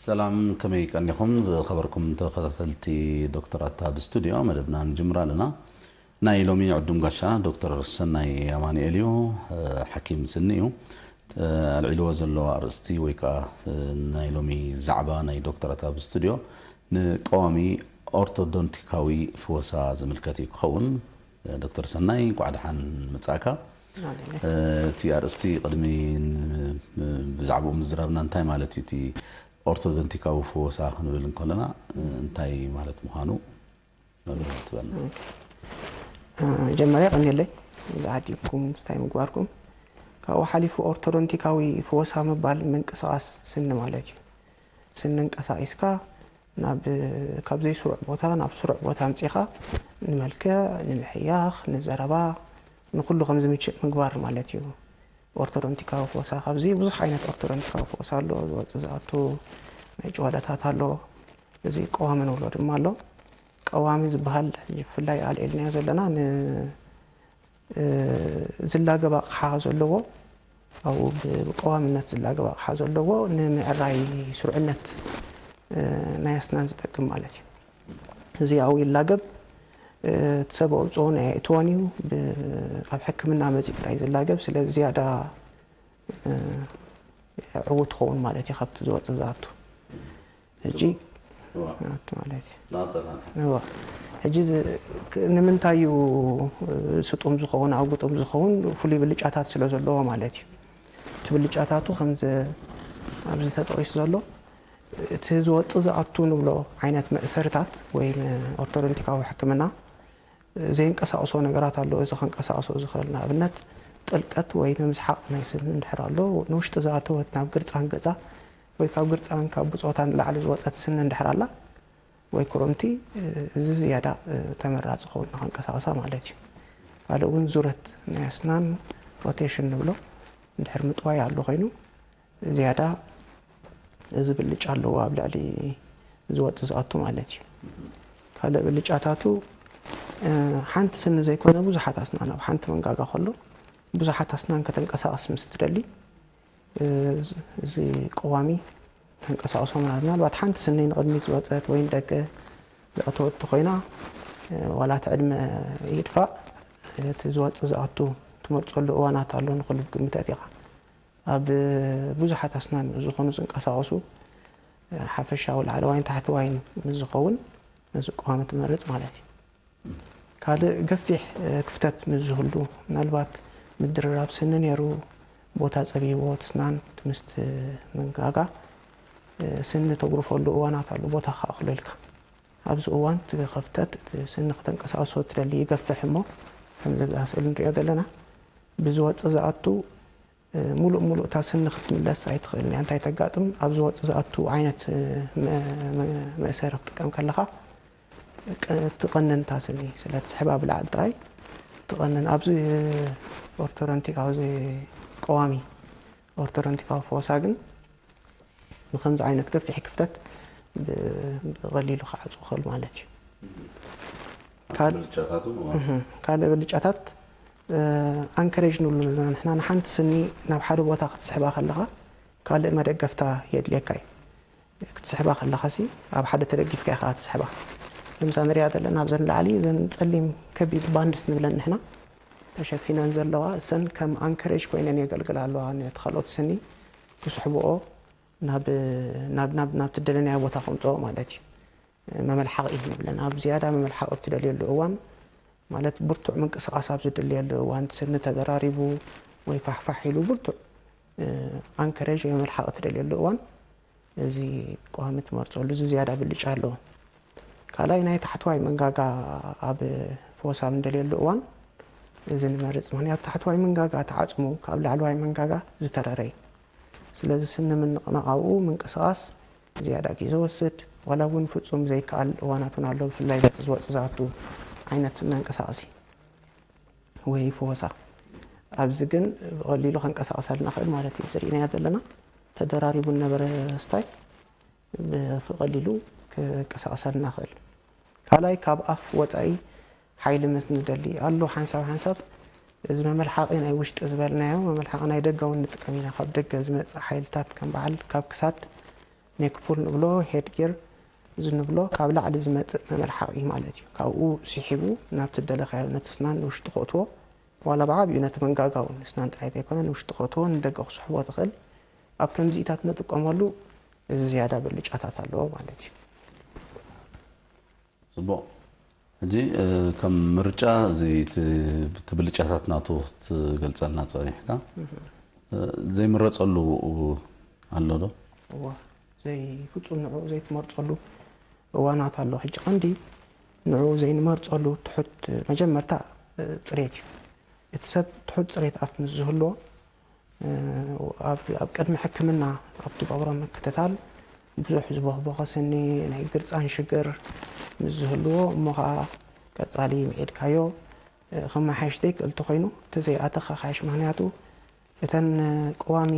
ሰላም፣ ከመይ ቀኒኹም ዝኸበርኩም ተኸታተልቲ ዶክተራት ኣብ ስቱድዮ? መደብና ንጅምር ኣለና። ናይ ሎሚ ዕዱም ጋሻና ዶክተር ሰናይ ኣማኑኤል እዩ። እ፣ ሓኪም ስኒ እዩ። እ፣ ኣልዒልዎ ዘሎ ኣርእስቲ ወይ ከዓ፣ እ፣ ናይ ሎሚ ዛዕባ ናይ ዶክተራት ኣብ ስቱድዮ ንቀዋሚ ኦርቶዶንቲካዊ ፍወሳ ዝምልከት እዩ ክኸውን። እ፣ ዶክተር ሰናይ፣ እንኳዕ ደሓን መጻእካ። ኣሜን። እ፣ እቲ ኣርእስቲ ቅድሚ ን-፣ ብዛዕባኡ ምዝራብና እንታይ ማለት እዩ? እቲ ኦርቶዶንቲካዊ ፍወሳ ክንብል እንከለና፣ እ፣ እንታይ ማለት ምዃኑ መብርሂ ትበና። ኦኬ። እ፣ መጀመርያ ቀኒለይ ዝዓዲምኩም ምስታይ ምግባርኩም። ካብኡ ሓሊፉ ኦርቶዶንቲካዊ ፍወሳ ምባል ምንቅስቓስ ስኒ ማለት እዩ። ስኒ እንቀሳቒስካ ናብ፣ ካብ ዘይስሩዕ ቦታ ናብ ስሩዕ ቦታ ኣምጺኻ ንመልክዕ፣ ንምሕያኽ፣ ንዘረባ፣ ንኹሉ ከም ዝምችእ ምግባር ማለት እዩ። ኦርቶዶንቲካዊ ፍወሳ፣ ካብዚ ብዙሕ ዓይነት ኦርቶዶንቲካዊ ፍወሳ ኣሎ። ዝወጽእ ዝኣቱ ናይ ጭዋዳታት ኣሎ። እዚ ቀዋሚ ንብሎ ድማ ኣሎ። ቀዋሚ ዝበሃል ሕጂ ብፍላይ ኣልዒልናዮ ዘለና ን-፣ እ፣ ዝላገብ ኣቕሓ ዘለዎ፣ ኣብኡ ብ-፣ ብቀዋምነት ዝላገብ ኣቕሓ ዘለዎ ንምዕራይ ስሩዕነት፣ እ፣ ናይ ኣስናን ዝጠቅም ማለት እዩ። እዚ ኣብኡ ይላገብ፣ እ፣ እቲ ሰብ ኣውፅኦ ናይ ኣእትዎን እዩ። ብ-፣ ኣብ ሕክምና መፂኡ ጥራይ ዝላገብ፣ ስለዚ ዝያዳ፣ እ፣ ዕዉት ትኸውን ማለት እዩ ካብቲ ዝወፅእ ዝኣቱ። ሕጂ እዋ። ኣቲ ማለት እዩ። ናጸላና። እዋ። ሕጂ ዝ-፣ ክ-፣ ንምንታይ እዩ፣ እ፣ ስጡም ዝኸውን፣ ኣብ ግጡም ዝኸውን ፍሉይ ብልጫታት ስለ ዘለዎ ማለት እዩ። እቲ ብልጫታቱ ከምዚ ኣብዚ ተጠቒሱ ዘሎ፣ እቲ ዝወጽእ ዝኣቱ ንብሎ ዓይነት መእሰርታት ወይ ን-፣ ኦርቶዶንቲካዊ ሕክምና፣ እ፣ ዘየንቀሳቕሶ ነገራት ኣሎ። እዚ ከንቀሳቕሶ ዝኽእል ንኣብነት ጥልቀት ወይ ምምስሓቕ ናይ ስኒ እንድሕር ኣሎ፣ ንውሽጢ ዝኣተወት ናብ ግርጻን ገጻ ወይ ካብ ግርጻን ካብ ብጾታ ንላዕሊ ዝወጸት ስኒ እንድሕር ኣላ ወይ ኩርምቲ፣ እ፣ እዚ ዝያዳ፣ እ፣ ተመራጺ ክኸውን ንኸንቀሳቕሳ ማለት እዩ። ካልእ እውን ዙረት ናይ ኣስናን ሮቴሽን ንብሎ እንድሕር ምጥዋይ ኣሎ ኮይኑ፣ ዝያዳ እዚ ብልጫ ኣለዎ ኣብ ልዕሊ ዝወጽእ ዝኣቱ ማለት እዩ። ካልእ ብልጫታቱ፣ እ፣ ሓንቲ ስኒ ዘይኮነ ብዙሓት ኣስናን ኣብ ሓንቲ መንጋጋ ከሎ ብዙሓት ኣስናን ከተንቀሳቕስ ምስ ትደሊ፣ እ፣ እዚ ቀዋሚ ተንቀሳቕሶ ምናል-፣ ምናልባት ሓንቲ ስኒ ንቕድሚት ዝወጸት ወይ ንደገ ዝኣተወት ኮይና፣ እ፣ ዋላ እቲ ዕድመ ይድፋእ፣ እቲ ዝወጽእ ዝኣቱ ትመርጸሉ እዋናት ኣሎ ንኹሉ ክምተት ኢኻ። ኣብ ብዙሓት ኣስናን ዝኾኑ ዝንቀሳቐሱ፣ ሓፈሻዊ ላዕለዋይን ታሕተዋይን ምስ ዝኸውን ነዚ ቀዋሚ ትመርጽ ማለት እዩ። ካልእ ገፊሕ፣ እ፣ ክፍተት ምስ ዝህሉ፣ ምናልባት ምድርራብ ስኒ ነይሩ፣ ቦታ ጸቢብዎ እቲ ስናን እቲ ምስቲ መንጋጋ፣ እ፣ ስኒ ተጉርፈሉ እዋናት ኣሎ፣ ቦታ ክኣኽሎ ኢልካ። ኣብዚ እዋን እቲ ክፍተት፣ እቲ ስኒ ክተንቀሳቕሶ ትደሊ ይገፍሕ እሞ፣ ከምዚ ኣብዛ ስእሊ ንሪኦ ዘለና፣ ብዝወጽእ ዝኣቱ፣ እ፣ ሙሉእ ሙሉእ እታ ስኒ ክትምለስ ኣይትኽእልን እያ። እንታይ ተጋጥም? ኣብ ዝወጽእ ዝኣቱ ዓይነት፣ እ፣ መ-፣ መ-፣ መእሰሪ ክትጥቀም ከለኻ፣ ቀ-፣ ትቐንን እታ ስኒ። ስለ ትስሕባ ብላዕሊ ጥራይ ትቐንን። ኣብዚ ኦርቶዶንቲክ፣ ኣብዚ ቀዋሚ ኦርቶዶንቲካዊ ፈወሳ ግን ንኸምዚ ዓይነት ገፊሕ ክፍተት ብ-፣ ብቐሊሉ ክዓጽዎ ይኽእል ማለት እዩ። ካልእ ብልጫታቱ፣ እዋ። እህ፣ ካልእ ብልጫታት፣ እ፣ ኣንከሬጅ ንብሉ ኣለና ንሕና። ንሓንቲ ስኒ ናብ ሓደ ቦታ ክትስሕባ ከለኻ ካልእ መደገፍታ የድልየካ እዩ። ክትስሕባ ከለኻሲ ኣብ ሓደ ተደጊፍካ ኢኻ ትስሕባ። ከምዛ ንሪኣ ዘለና ኣብዘን ላዕሊ እዘን ጸሊም ከቢድ ባንድስ ንብለን ንሕና ተሸፊነን ዘለዋ፣ እሰን ከም ኣንከሬጅ ኮይነን የገልግላ ኣለዋ። ነቲ ካልኦት ስኒ ክስሕብኦ ናብ፣ ናብ፣ ናብ፣ ናብ ትደለናዮ ቦታ ከምጽኦ ማለት እዩ። መመልሓቒ ንብለን። ኣብ ዝያዳ መመልሓቒ እትደልየሉ እዋን፣ ማለት ብርቱዕ ምንቅስቓስ ኣብ ዝድልየሉ እዋን፣ ስኒ ተደራሪቡ ወይ ፋሕፋሕ ኢሉ ብርቱዕ፣ እ፣ ኣንከሬጅ ወይ መመልሓቒ እትደልየሉ እዋን፣ እዚ ቀዋሚ ትመርጸሉ፣ እዚ ዝያዳ ብልጫ ኣለዎ። ካልኣይ፣ ናይ ታሕተዋይ መንጋጋ ኣብ ፈወሳ ኣብ እንደልየሉ እዋን፣ እዚ ንመርጽ። ምኽንያቱ ታሕተዋይ መንጋጋ ተዓጽሙ ካብ ላዕለዋይ መንጋጋ ዝተረረ እዩ። ስለዚ ስኒ ምንቕናቕ ኣብኡ ምንቅስቓስ ዝያዳ ግዜ ይወስድ፣ ዋላ እውን ፍጹም ዘይከኣል እዋናት እውን ኣሎ፣ ብፍላይ በቲ ዝወጽእ ዝኣቱ ዓይነት መንቀሳቐሲ ወይ ፈወሳ። ኣብዚ ግን ብቐሊሉ ከንቀሳቕሰልና ክእል ማለት እዩ። ዝርኢናዮ ዘለና ተደራሪቡ ዝነበረ ስታይ ብቐሊሉ ከንቀሳቕሰልና ክእል። ካልኣይ፣ ካብ ኣፍ ወጻኢ ሓይሊ ምስ ንደሊ ኣሎ። ሓንሳብ ሓንሳብ እዚ መመልሓቒ ናይ ውሽጢ ዝበልናዮ፣ መመልሓቒ ናይ ደገ እውን ንጥቀም ኢና። ካብ ደገ ዝመጽእ ሓይልታት ከም በዓል ካብ ክሳድ ኔክ ፑል ንብሎ፣ ሄድ ጊር እዚ ንብሎ ካብ ላዕሊ ዝመጽእ መመርሓቒ ማለት እዩ። ካብኡ ስሒቡ ናብቲ ደለኻዮ ነቲ ስናን ንውሽጢ ከእትዎ፣ ዋላ ብዓቢኡ ነቲ መንጋጋ እውን፣ ንስናን ጥራይ ዘይኮነ ንውሽጢ ከእትዎ ንደገ ክስሕቦ ትኽእል። ኣብ ከምዚኢታት ንጥቀመሉ፣ እዚ ዝያዳ ብልጫታት ኣለዎ ማለት እዩ። ጽቡቕ። ሕጂ ከም ምርጫ እዚ እቲ ብልጫታት ናቱ ክትገልጸልና ጸኒሕካ ዘይምረጸሉ ኣሎ ዶ? እዋ፣ ዘይ ፍጹም ንዕኡ ዘይትመርጸሉ እዋናት ኣሎ። ሕጂ ቀንዲ ንዕኡ ዘይንመርጸሉ ትሑት መጀመርታ ጽሬት እዩ። እቲ ሰብ ትሑት ጽሬት ኣፍ ምስ ዝህልዎ ኣብ ቅድሚ ሕክምና ኣብ ትገብሮ ምክትታል ብዙሕ ዝበኽበኸ ስኒ ናይ ግርጻን ሽግር ምስ ዝህልዎ እሞ ኸዓ ቀጻሊ ምዒድካዮ ክመሓየሽ ዘይክእል እንተኾይኑ እቲ ዘይኣተኻ ካሽ ምክንያቱ እተን ቀዋሚ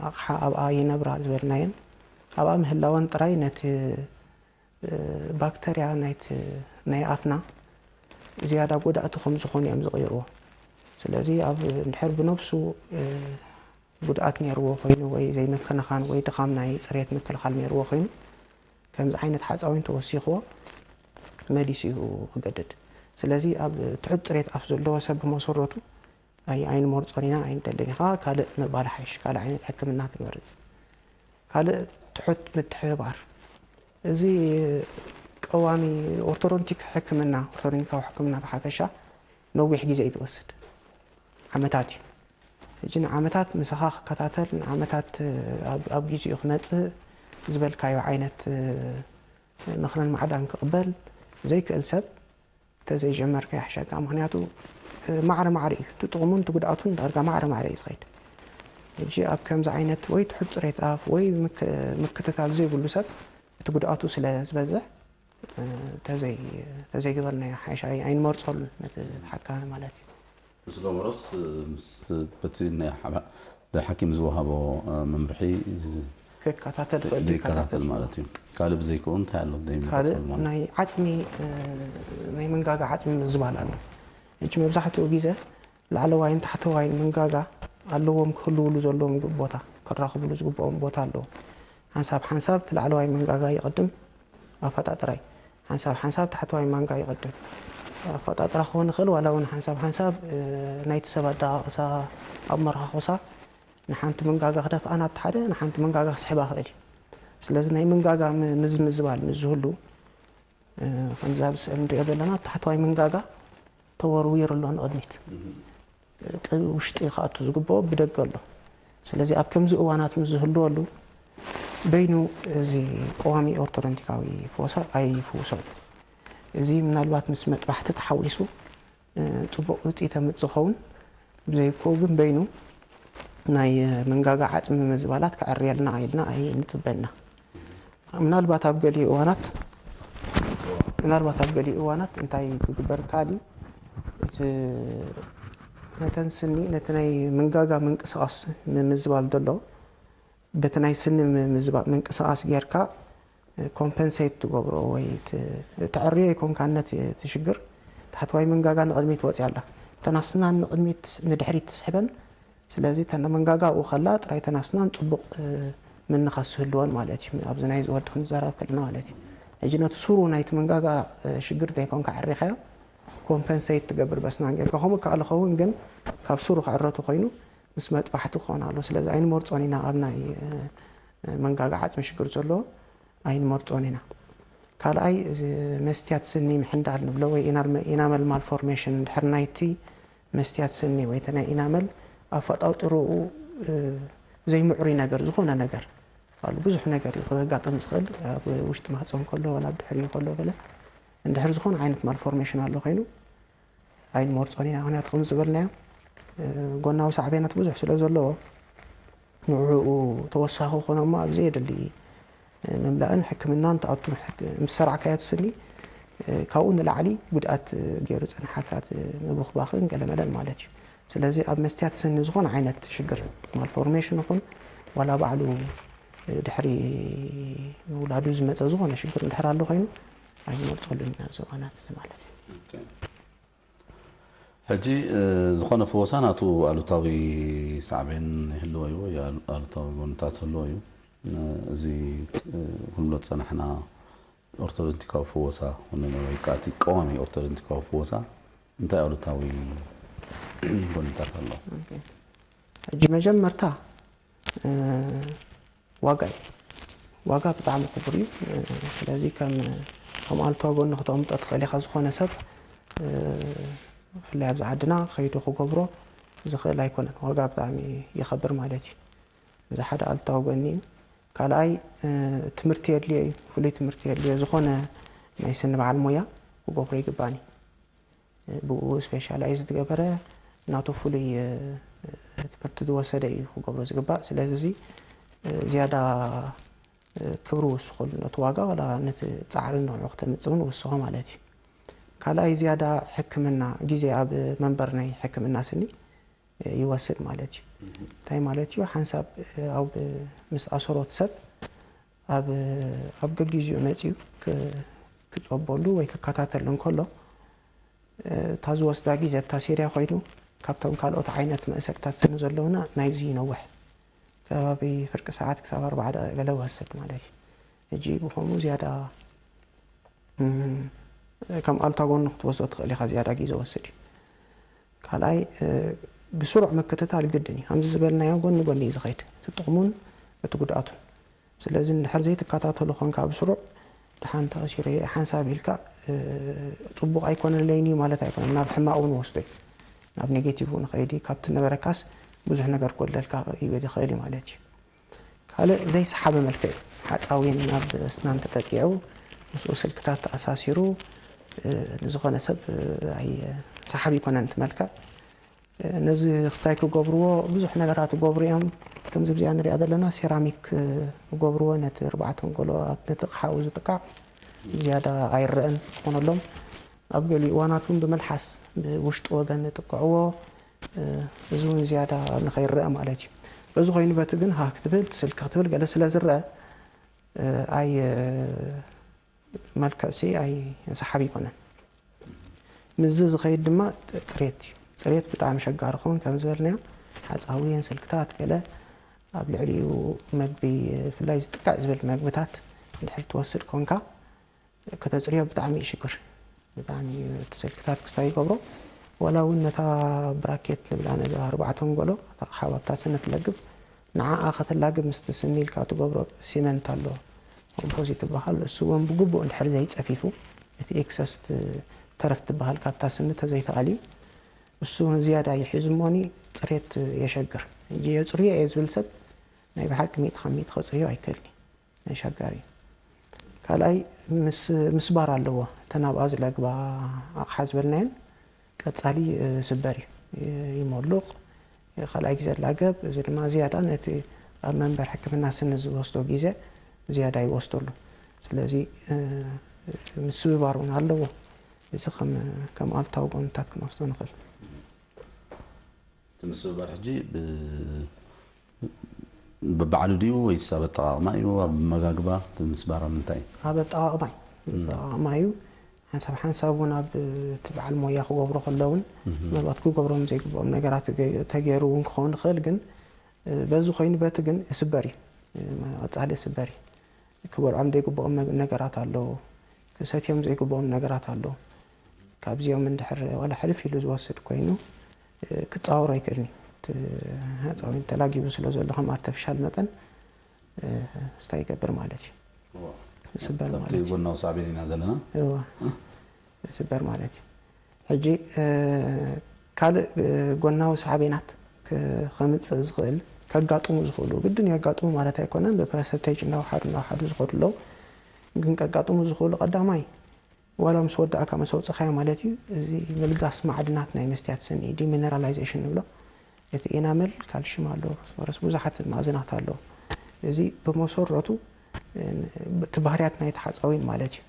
ኣቕሓ ኣብኣ ይነብራ ዝበልናየን ኣብኣ ምህላወን ጥራይ ነቲ ባክተርያ ናይቲ ናይ ኣፍና ዝያዳ ጎዳእቲ ከም ዝኾኑ እዮም ዝቕይርዎ። ስለዚ ኣብ እንድሕር ብነብሱ ጉድኣት ነይርዎ ኮይኑ ወይ ዘይምክንኻን ወይ ድኻም ናይ ፅሬት ምክልኻል ነይርዎ ኮይኑ ከምዚ ዓይነት ሓፃዊ እንተወሲኽዎ መሊሱ እዩ ክገድድ። ስለዚ ኣብ ትሑት ፅሬት ኣፍ ዘለዎ ሰብ ብመሰረቱ ኣይ ኣይንመርፆን ኢና ኣይንደልን ኢኻ ካልእ ምባል ሓይሽ ካልእ ዓይነት ሕክምና ትመርፅ። ካልእ ትሑት ምትሕብባር እዚ ቀዋሚ ኦርቶዶንቲክ ሕክምና ኦርቶዶንቲካዊ ሕክምና ብሓፈሻ ነዊሕ ግዜ እዩ ትወስድ ዓመታት እዩ። ሕጂ ንዓመታት ምሳኻ ክከታተል ንዓመታት ኣብ ጊዜኡ ክመፅእ ዝበልካዮ ዓይነት ምኽርን ማዕዳን ክቕበል ዘይክእል ሰብ እንተዘይጀመርካ ይሕሸካ። ምኽንያቱ ማዕረ ማዕረ እዩ እቲ ጥቕሙን እቲ ጉድኣቱን ዳርጋ ማዕረ ማዕረ እዩ ዝኸይድ። ሕጂ ኣብ ከምዚ ዓይነት ወይ ትሑት ፅሬት ኣፍ ወይ ምክትታል ዘይብሉ ሰብ እቲ ጉድኣቱ ስለ ዝበዝሕ ተዘይገበርናዮ ሓይሽ ኣይንመርፀሉን ነቲ ሓካሚ ማለት እዩ። ምስ ገበሮስ ምስ በቲ ናይ ሓባ- ብሓኪም ዝወሃቦ መምርሒ ክከታተል ክእል ዘይከታተል ማለት እዩ። ካልእ ብዘይክኡ እንታይ ኣሎ ዘይምርፀሉ ማለት ናይ ዓፅሚ ናይ መንጋጋ ዓፅሚ ምዝባል ኣሎ። ሕጂ መብዛሕትኡ ግዜ ላዕለዋይን ታሕተዋይን መንጋጋ ኣለዎም ክህልውሉ ዘለዎም ቦታ ክራኽብሉ ዝግብኦም ቦታ ኣለዎ። ሓንሳብ ሓንሳብ እቲ ላዕለዋይ መንጋጋ ይቕድም ኣፈጣጥራይ ሓንሳብ ሓንሳብ ታሕተዋይ ማንጋ ይቐድም ኣፈጣጥራ ክኾን ይኽእል ዋላ እውን ሓንሳብ ሓንሳብ ናይቲ ሰብ ኣደቃቕሳ ኣብ መርኻኾሳ ንሓንቲ መንጋጋ ክደፍኣ ናብቲ ሓደ ንሓንቲ መንጋጋ ክስሕባ ክእል እዩ። ስለዚ ናይ መንጋጋ ምዝምዝባል ምስ ዝህሉ ከምዚ ኣብ ስእሊ ንሪኦ ዘለና ታሕተዋይ መንጋጋ ተወርዊሩ ኣሎ ንቕድሚት ውሽጢ ክኣቱ ዝግብኦ ብደገ ኣሎ። ስለዚ ኣብ ከምዚ እዋናት ምስ ዝህልወሉ በይኑ እዚ ቀዋሚ ኦርቶዶንቲካዊ ፈወሳ ኣይፍውሶን። እዚ ምናልባት ምስ መጥባሕቲ ተሓዊሱ ፅቡቕ ውፅኢት የምፅእ ዝኸውን ብዘይብክኡ ግን በይኑ ናይ መንጋጋ ዓፅሚ ምዝባላት ከዕርየልና ኢልና ኣይንፅበና። ምናልባት ኣብ ገሊኡ እዋናት ምናልባት ኣብ ገሊኡ እዋናት እንታይ ክግበር ይከኣል እዩ? እቲ ነተን ስኒ ነቲ ናይ መንጋጋ ምንቅስቓስ ምምዝባል ዘሎ በቲ ናይ ስኒ ምምዝባ- ምንቅስቓስ ጌርካ ኮምፐንሴት ትገብሮ ወይ ት- ተዕርዮ ኣይኮንካን ነቲ እቲ ሽግር ታሕተዋይ መንጋጋ ንቕድሚት ወፅያ ኣላ እተን ኣስናን ንቕድሚት ንድሕሪት ትስሕበን ስለዚ እተን መንጋጋ ኣብኡ ከላ ጥራይ እተን ኣስናን ፅቡቕ ምንኻስ ዝህልወን ማለት እዩ ኣብዚ ናይ ዝወዲ ክንዘራብ ከለና ማለት እዩ ሕጂ ነቲ ሱሩ ናይቲ መንጋጋ ሽግር ዘይኮንካ ዕሪኻዮ ኮምፐንሴት ትገብር በስናን ጌርካ ከምኡ ከኣ ዝኸውን ግን ካብ ሱሩ ክዕረቱ ኮይኑ ምስ መጥባሕቲ ክኾን ኣሎ ስለዚ ኣይንመርፆን ኢና ኣብ ናይ መንጋጋ ዓፅሚ ሽግር ዘለዎ ኣይንመርፆን ኢና ካልኣይ እዚ መስትያት ስኒ ምሕንዳል ንብሎ ወይ ኢናመል ማልፎርሜሽን እንድሕር ናይቲ መስትያት ስኒ ወይ ናይ ኢናመል ኣፈጣጥርኡ ዘይምዕሩይ ነገር ዝኾነ ነገር ኣሉ ብዙሕ ነገር እዩ ከጋጥም ዝኽእል ኣብ ውሽጢ ማህፀን ከሎ ወላ ኣብ ድሕሪኡ ከሎ ገለ እንድሕር ዝኾነ ዓይነት ማልፎርሜሽን ኣሎ ኮይኑ ኣይንመርፆን ኢና ምክንያቱ ከም ዝበልናዮ ጎናዊ ሳዕቤናት ብዙሕ ስለ ዘለዎ ንዕኡ ተወሳኺ ኮነ እሞ ኣብ ዘየድሊ ምምላእን ሕክምናን ትኣቱ ምስ ሰራዕካዮ ትስኒ ካብኡ ንላዕሊ ጉድኣት ገይሩ ፀንሓካ ምብኽባኽን ገለመለን ማለት እዩ ስለዚ ኣብ መስትያት ስኒ ዝኾነ ዓይነት ሽግር ማልፎርሜሽን ይኹን ዋላ ባዕሉ ድሕሪ ምውላዱ ዝመፀ ዝኾነ ሽግር እንድሕር ኣሎ ኮይኑ ኣይንመርፀሉን ኢና ኣብዚ እዋናት እዚ ማለት እዩ ሕጂ ዝኾነ ፈወሳ ናቱ ኣሉታዊ ሳዕቤን ይህልዎ እዩ ወይ ኣሉታዊ ጎንታት ህልዎ እዩ እዚ ክንብሎ ዝጸናሕና ኦርቶዶንቲካዊ ፍወሳ ወይ ከዓ እቲ ቀዋሚ ኦርቶዶንቲካዊ ፍወሳ እንታይ ኣሉታዊ ጎንታት ኣለዎ? ሕጂ መጀመርታ ዋጋ እዩ። ዋጋ ብጣዕሚ ክቡር እዩ። ስለዚ ከም ከም ኣሉታዊ ጎኒ ክተቕምጦ ትኽእል ኢኻ። ዝኾነ ሰብ ብፍላይ ኣብዚ ዓድና ከይዱ ክገብሮ ዝኽእል ኣይኮነን። ዋጋ ብጣዕሚ ይኸብር ማለት እዩ። እዚ ሓደ ኣሉታዊ ጎኒ እዩ። ካልኣይ ትምህርቲ የድልዮ እዩ። ፍሉይ ትምህርቲ የድልዮ። ዝኾነ ናይ ስኒ በዓል ሞያ ክገብሮ ይግባኒ። ብኡ ስፔሻላይዝ ዝገበረ ናቱ ፍሉይ ትምህርቲ ዝወሰደ እዩ ክገብሮ ዝግባእ። ስለዚ እዚ ዝያዳ ክብሪ ውስኸሉ ነቲ ዋጋ ዋላ ነቲ ፃዕሪ ንዑ ክተምፅእ እውን ውስኾ ማለት እዩ። ካልኣይ ዝያዳ ሕክምና ግዜ ኣብ መንበር ናይ ሕክምና ስኒ ይወስድ ማለት እዩ። እንታይ ማለት እዩ? ሓንሳብ ኣብ ምስ ኣሰሮት ሰብ ኣብ ኣብ ገጊዚኡ መፅዩ ክፀበሉ ወይ ክከታተል እንከሎ እታ ዝወስዳ ግዜ ብታ ሴርያ ኮይኑ ካብቶም ካልኦት ዓይነት መእሰርታት ስኒ ዘለውና ናይዚ ይነውሕ ከባቢ ፍርቂ ሰዓት ክሳብ ኣርባዓ ደቂቕ ገለ ወስድ ማለት እዩ። ሕጂ ብኸምኡ ዝያዳ ከም ኣሉታ ጎኑ ክትወስዶ ትኽእል ኢኻ። ዝያዳ ግዜ ወስድ እዩ። ካልኣይ ብስሩዕ ምክትታል ግድን እዩ። ከምዚ ዝበልናዮ ጎኒ ጎኒ እዩ ዝኸይድ እቲ ጥቕሙን እቲ ጉድኣቱን። ስለዚ እንድሕር ዘይትከታተሎ ኮንካ ብስሩዕ ደሓን ተኣሲረ እየ ሓንሳብ ኢልካ ፅቡቕ ኣይኮነለይን እዩ ማለት ኣይኮነን። ናብ ሕማቕ እውን ወስዶ እዩ። ናብ ኔጌቲቭ እውን ይኸይድ እዩ። ካብቲ ነበረካስ ብዙሕ ነገር ክጎድለልካ ይኽእል እዩ ማለት እዩ። ካልእ ዘይሰሓቢ መልክዕ ሓፃዊን ናብ ኣስናን ተጠቂዑ ምስኡ ስልክታት ተኣሳሲሩ ንዝኾነ ሰብ ኣይ ሰሓቢ ኣይኮነን እቲ መልክዕ። ነዚ ክስታይ ክገብርዎ ብዙሕ ነገራት ይገብሩ እዮም። ከምዚ ብዚኣ ንሪኣ ዘለና ሴራሚክ ክገብርዎ ነቲ ኣርባዕተ ኣንጎሎ ነቲ ሓዊ ዝጥቃዕ ዝያዳ ኣይረአን ክኾነሎም ኣብ ገሊኡ እዋናት እውን ብምልሓስ ብውሽጢ ወገን ይጥቅዕዎ። እዚ እውን ዝያዳ ንኸይረአ ማለት እዩ። በዚ ኮይኑ በቲ ግን ሃ ክትብል ስልኪ ክትብል ገለ ስለ ዝረአ ኣይ መልክዕሲ ኣይ ሰሓቢ ኣይኮነን። ምስዚ ዝኸይድ ድማ ፅሬት እዩ። ፅሬት ብጣዕሚ ሸጋሪ ክኸውን ከም ዝበልናዮ ሓፃዊን ስልክታት ገለ ኣብ ልዕሊኡ መግቢ ብፍላይ ዝጥቅዕ ዝብል መግብታት እንድሕር ትወስድ ኮንካ ከተፅርዮ ብጣዕሚ እዩ ሽግር። ብጣዕሚ እዩ እቲ ስልክታት ክስታይ ይገብሮ። ዋላ እውን ነታ ብራኬት ንብላ ነዛ ኣርባዕተ ኣንጎሎ እታ ሓባብታ ስኒ ትለግብ ንዓኣ ከተላግብ ምስቲ ስኒ ኢልካ ትገብሮ ሲመንት ኣሎ ኮምፖዚት ትበሃል። እሱ እውን ብግቡእ እንድሕር ዘይፀፊፉ እቲ ኤክሰስ ተረፍ ትበሃል ካብታ ስኒ ተዘይተኣልዩ እሱ እውን ዝያዳ ይሕዝ እሞኒ ፅሬት የሸግር። እንጂ የፅርዮ እየ ዝብል ሰብ ናይ ብሓቂ ሚእቲ ካብ ሚእቲ ከፅርዮ ኣይክእልኒ። ኣሸጋሪ እዩ። ካልኣይ ምስ ምስባር ኣለዎ። እተን ኣብኣ ዝለግባ ኣቕሓ ዝበልናየን ቀጻሊ ይስበር እዩ። ይሞሉቕ፣ ካልኣይ ግዜ ላገብ። እዚ ድማ ዝያዳ ነቲ ኣብ መንበር ሕክምና ስኒ ዝወስዶ ግዜ ዝያዳ ይወስደሉ። ስለዚ ምስብባር እውን ኣለዎ። እዚ ከም ኣሉታዊ ጎንታት ክንወስዶ ንኽእል። እቲ ምስብባር ሕጂ ብባዕሉ ድዩ ወይስ ኣብ ኣጠቓቕማ እዩ? ኣብ ኣመጋግባ እቲ ምስባር ኣብ ምንታይ እዩ? ኣብ ኣጠቓቕማ እዩ። ኣጠቓቕማ እዩ። ሓንሳብ ሓንሳብ እውን ኣብ እቲ በዓል ሞያ ክገብሮ ከለውን ምናልባት ክገብሮም ዘይግብኦም ነገራት ተገይሩ እውን ክኸውን ይኽእል፣ ግን በዚ ኮይኑ በቲ ግን እስበር እዩ። ቀጻሊ እስበር እዩ። ክበልዖም ዘይግብኦም ነገራት ኣለዉ። ክሰትዮም ዘይግብኦም ነገራት ኣለዉ። ካብዚኦም እንድሕር ዋላ ሕልፍ ኢሉ ዝወስድ ኮይኑ ክፃወሮ ኣይክእልን እዩ። እቲ ህፃውንቲ ተላጊቡ ስለ ዘሎ ከም ኣርተፊሻል መጠን ስታይ ይገብር ማለት እዩ። ይስበር ማለት እዩ። ጎናዊ ሳዕቤን ኢና ዘለና። እዋ ይስበር ማለት እዩ። ሕጂ ካልእ ጎናዊ ሳዕቤናት ከምፅእ ዝኽእል ከጋጥሙ ዝኽእሉ ግድን የጋጥሙ ማለት ኣይኮነን። ብፐርሰንቴጅ እናወሓዱ እናወሓዱ ዝኸዱ ኣለዉ። ግን ከጋጥሙ ዝኽእሉ ቀዳማይ ዋላ ምስ ወዳእካ ምስ ኣውፅኻዮ ማለት እዩ። እዚ ምልጋስ ማዕድናት ናይ መስትያት ስኒ ዲሚነራላይዜሽን ንብሎ። እቲ ኤናመል ካልሽም ኣሎ፣ ፎስፎረስ ብዙሓት ማዕድናት ኣሎ። እዚ ብመሰረቱ እቲ ባህርያት ናይ ተሓፃዊን ማለት እዩ።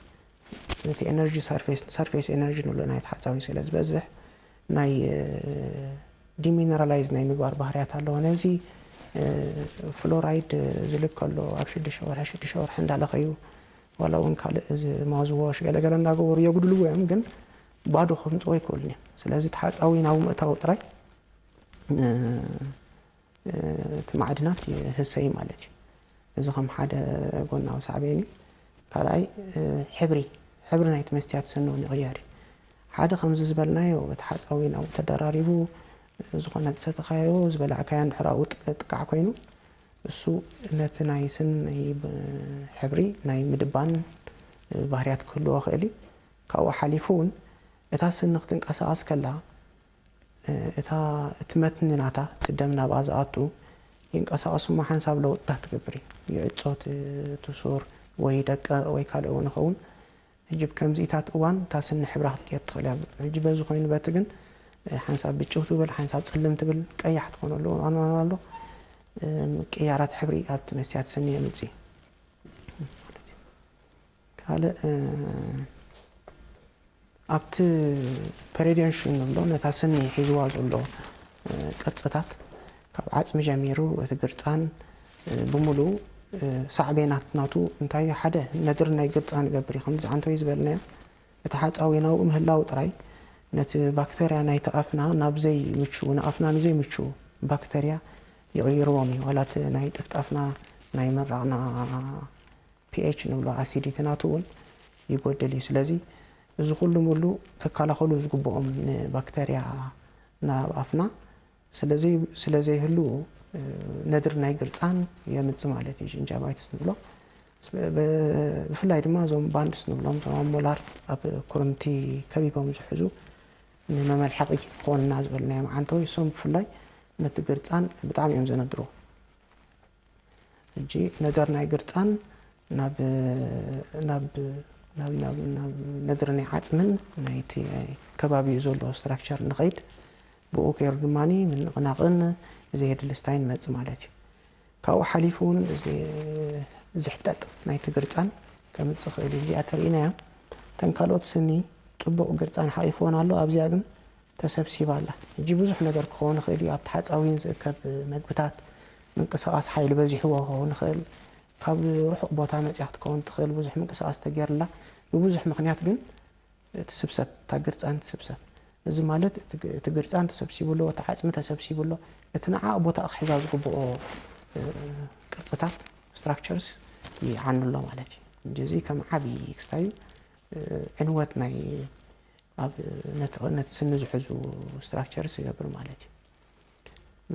እቲ ኤነርጂ ሰርፌስ ሰርፌስ ኤነርጂ ንብሎ ናይ ተሓፃዊን ስለ ዝበዝሕ ናይ ዲሚነራላይዝ ናይ ምግባር ባህርያት ኣለዎ። ነዚ ፍሎራይድ ዝልክ ኣሎ ኣብ ሽዱሽተ ወርሒ ሽዱሽተ ወርሒ እንዳለኸዩ ዋላ እውን ካልእ እዚ ማውዝዎሽ ገለገለ እንዳገበሩ የጉድልዎ እዮም፣ ግን ባዶ ከምፅዎ ኣይክእሉን እዮም። ስለዚ ተሓፃዊ ናብ ምእታው ጥራይ እቲ ማዕድናት ይህሰይ ማለት እዩ። እዚ ከም ሓደ ጎናዊ ሳዕቤን እዩ። ካልኣይ ሕብሪ፣ ሕብሪ ናይቲ መስትያት ስኒ እውን ይቕየር እዩ። ሓደ ከምዚ ዝበልናዮ እቲ ሓፃዊ ናብኡ ተደራሪቡ ዝኾነ ዝሰተኻዮ ዝበላዕካዮ እንድሕር ኣብኡ ጥቃዕ ኮይኑ እሱ ነቲ ናይ ስኒ ሕብሪ ናይ ምድባን ባህርያት ክህልዎ ክእል እዩ። ካብኡ ሓሊፉ እውን እታ ስኒ ክትንቀሳቐስ ከላ እታ እቲ መትኒ ናታ እቲ ደም ናብኣ ዝኣቱ ይንቀሳቐሱ እሞ ሓንሳብ ለውጥታት ትገብር እዩ። ይዕጾ እቲ ሱር ወይ ደቀቕ ወይ ካልእ እውን ይኸውን። ሕጂ ብከምዚኢታት እዋን እታ ስኒ ሕብራ ክትቅየር ትኽእል እያ። ሕጂ በዚ ኮይኑ በቲ ግን ሓንሳብ ብጭው ትብል፣ ሓንሳብ ጽልም ትብል፣ ቀያሕ ትኾነሉ እዋን ኣሎ። ምቅያራት ሕብሪ ኣብቲ መስትያት ስኒ የምጽእ እዩ። ካልእ ኣብቲ ፐሬዲየንሽን ንብሎ ነታ ስኒ ሒዝዋ ዘሎ ቅርፅታት ካብ ዓፅሚ ጀሚሩ እቲ ግርፃን ብምሉኡ ሳዕቤናት ናቱ እንታይ ሓደ ነድሪ ናይ ግርፃን ይገብር እዩ። ከምዚ ዓንቶይ ዝበልናዮ እቲ ሓፃዊ ናብኡ ምህላው ጥራይ ነቲ ባክተርያ ናይቲ ኣፍና ናብ ዘይምቹ ንኣፍና ንዘይምቹ ባክተርያ ይቕይርዎም እዩ። ዋላ እቲ ናይ ጥፍጣፍና ናይ ምራቕና ፒኤች ንብሎ ኣሲዲቲ ናቱ እውን ይጎድል እዩ። ስለዚ እዚ ኩሉ ሙሉ ክከላኸሉ ዝግብኦም ንባክተርያ ናብ ኣፍና ስለ ዘይህልዉ ነድሪ ናይ ግርፃን የምፅ ማለት እዩ። ጅንጃቫይትስ ንብሎ ብፍላይ ድማ እዞም ባንድስ ንብሎም እዞም ኣብ ሞላር ኣብ ኩርምቲ ከቢቦም ዝሕዙ ንመመልሓቂ ክኾንና ዝበልናዮም ዓንተወይ እሶም ብፍላይ ነቲ ግርፃን ብጣዕሚ እዮም ዘነድርዎ። ሕጂ ነደር ናይ ግርፃን ናብ ናብ ናብ ናብ ናብ ነድሪ ናይ ዓፅምን ናይቲ ከባቢኡ ዘሎ ስትራክቸር ንኸይድ ብኡ ገይሩ ድማ ምንቕናቕን ዘየድሊ ስታይ ንመፅእ ማለት እዩ። ካብኡ ሓሊፉ እውን እዚ ዝሕጠጥ ናይቲ ግርፃን ከምፅእ ክእል እዩ። እዚኣ ተርእናያ እተን ካልኦት ስኒ ፅቡቕ ግርፃን ሓቂፍዎን ኣሎ ኣብዚኣ ግን ተሰብሲባ ኣላ። ሕጂ ብዙሕ ነገር ክኸውን ይኽእል እዩ። ኣብቲ ሓፃዊን ዝእከብ መግብታት ምንቅስቓስ ሓይሊ በዚሕዎ ክኸውን ይኽእል። ካብ ርሑቕ ቦታ መፅያ ክትከውን ትኽእል። ብዙሕ ምንቅስቓስ ተገይርላ ብብዙሕ ምኽንያት ግን ትስብሰብ፣ እታ ግርፃን ትስብሰብ። እዚ ማለት እቲ ግርፃን ተሰብሲቡ ኣሎ፣ እቲ ዓፅሚ ተሰብሲቡ ኣሎ። እቲ ንዓ ቦታ ክሕዛ ዝግብኦ ቅርፅታት ስትራክቸርስ ይዓኑ ኣሎ ማለት እዩ። እዚ ከም ዓብዪ ክስታዩ ዕንወት ናይ ኣብ ነቲ ስኒ ዝሕዙ ስትራክቸርስ ይገብር ማለት እዩ።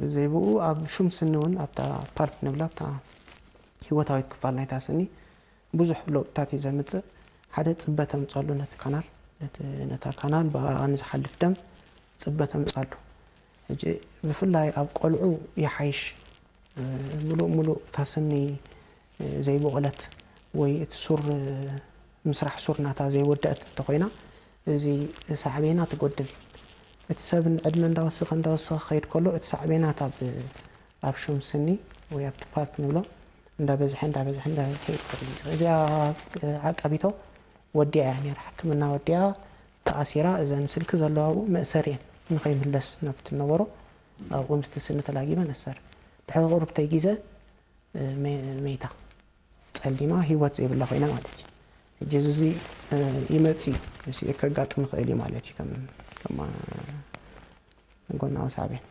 ብዘይ ብኡ ኣብ ሹም ስኒ እውን ኣብታ ፓልፕ ንብላ ኣብታ ህይወታዊት ክፋል ናይታ ስኒ ብዙሕ ለውጥታት እዩ ዘምፅእ። ሓደ ፅበ ተምፀሉ ነቲ ካናል ነታ ካናል ብኣኣ ንዝሓልፍ ደም ፅበ ተምፀሉ። ሕጂ ብፍላይ ኣብ ቆልዑ ይሓይሽ። ምሉእ ምሉእ እታ ስኒ ዘይቦቕለት ወይ እቲ ሱር ምስራሕ ሱር ናታ ዘይወደአት እንተኾይና እዚ ሳዕቤና ትጎድል። እቲ ሰብ ዕድመ እንዳወሰኸ እንዳወሰኸ ክኸይድ ከሎ እቲ ሳዕቤናት ኣብ ኣብ ሹም ስኒ ወይ ኣብቲ ፓልፕ ንብሎ እንዳበዝሐ እንዳበዝሐ እንዳበዝሐ ይፅር እዩ። እዚኣ ዓቃቢቶ ወዲኣ እያ ነራ፣ ሕክምና ወዲኣ ተኣሲራ። እዘን ስልኪ ዘለዋ ኣብኡ መእሰር እየን፣ ንኸይምለስ ናብቲ ነበሮ ኣብኡ ምስቲ ስኒ ተላጊበ ነሰር። ድሕሪ ቁሩብተይ ግዜ ሜታ ፀሊማ ህይወት ዘይብላ ኮይና ማለት እዩ። ሕጂ እዚ ይመፅ እዩ፣ ምስ ከጋጥም ይኽእል እዩ ማለት እዩ። ከም ጎናዊ ሳዕቤን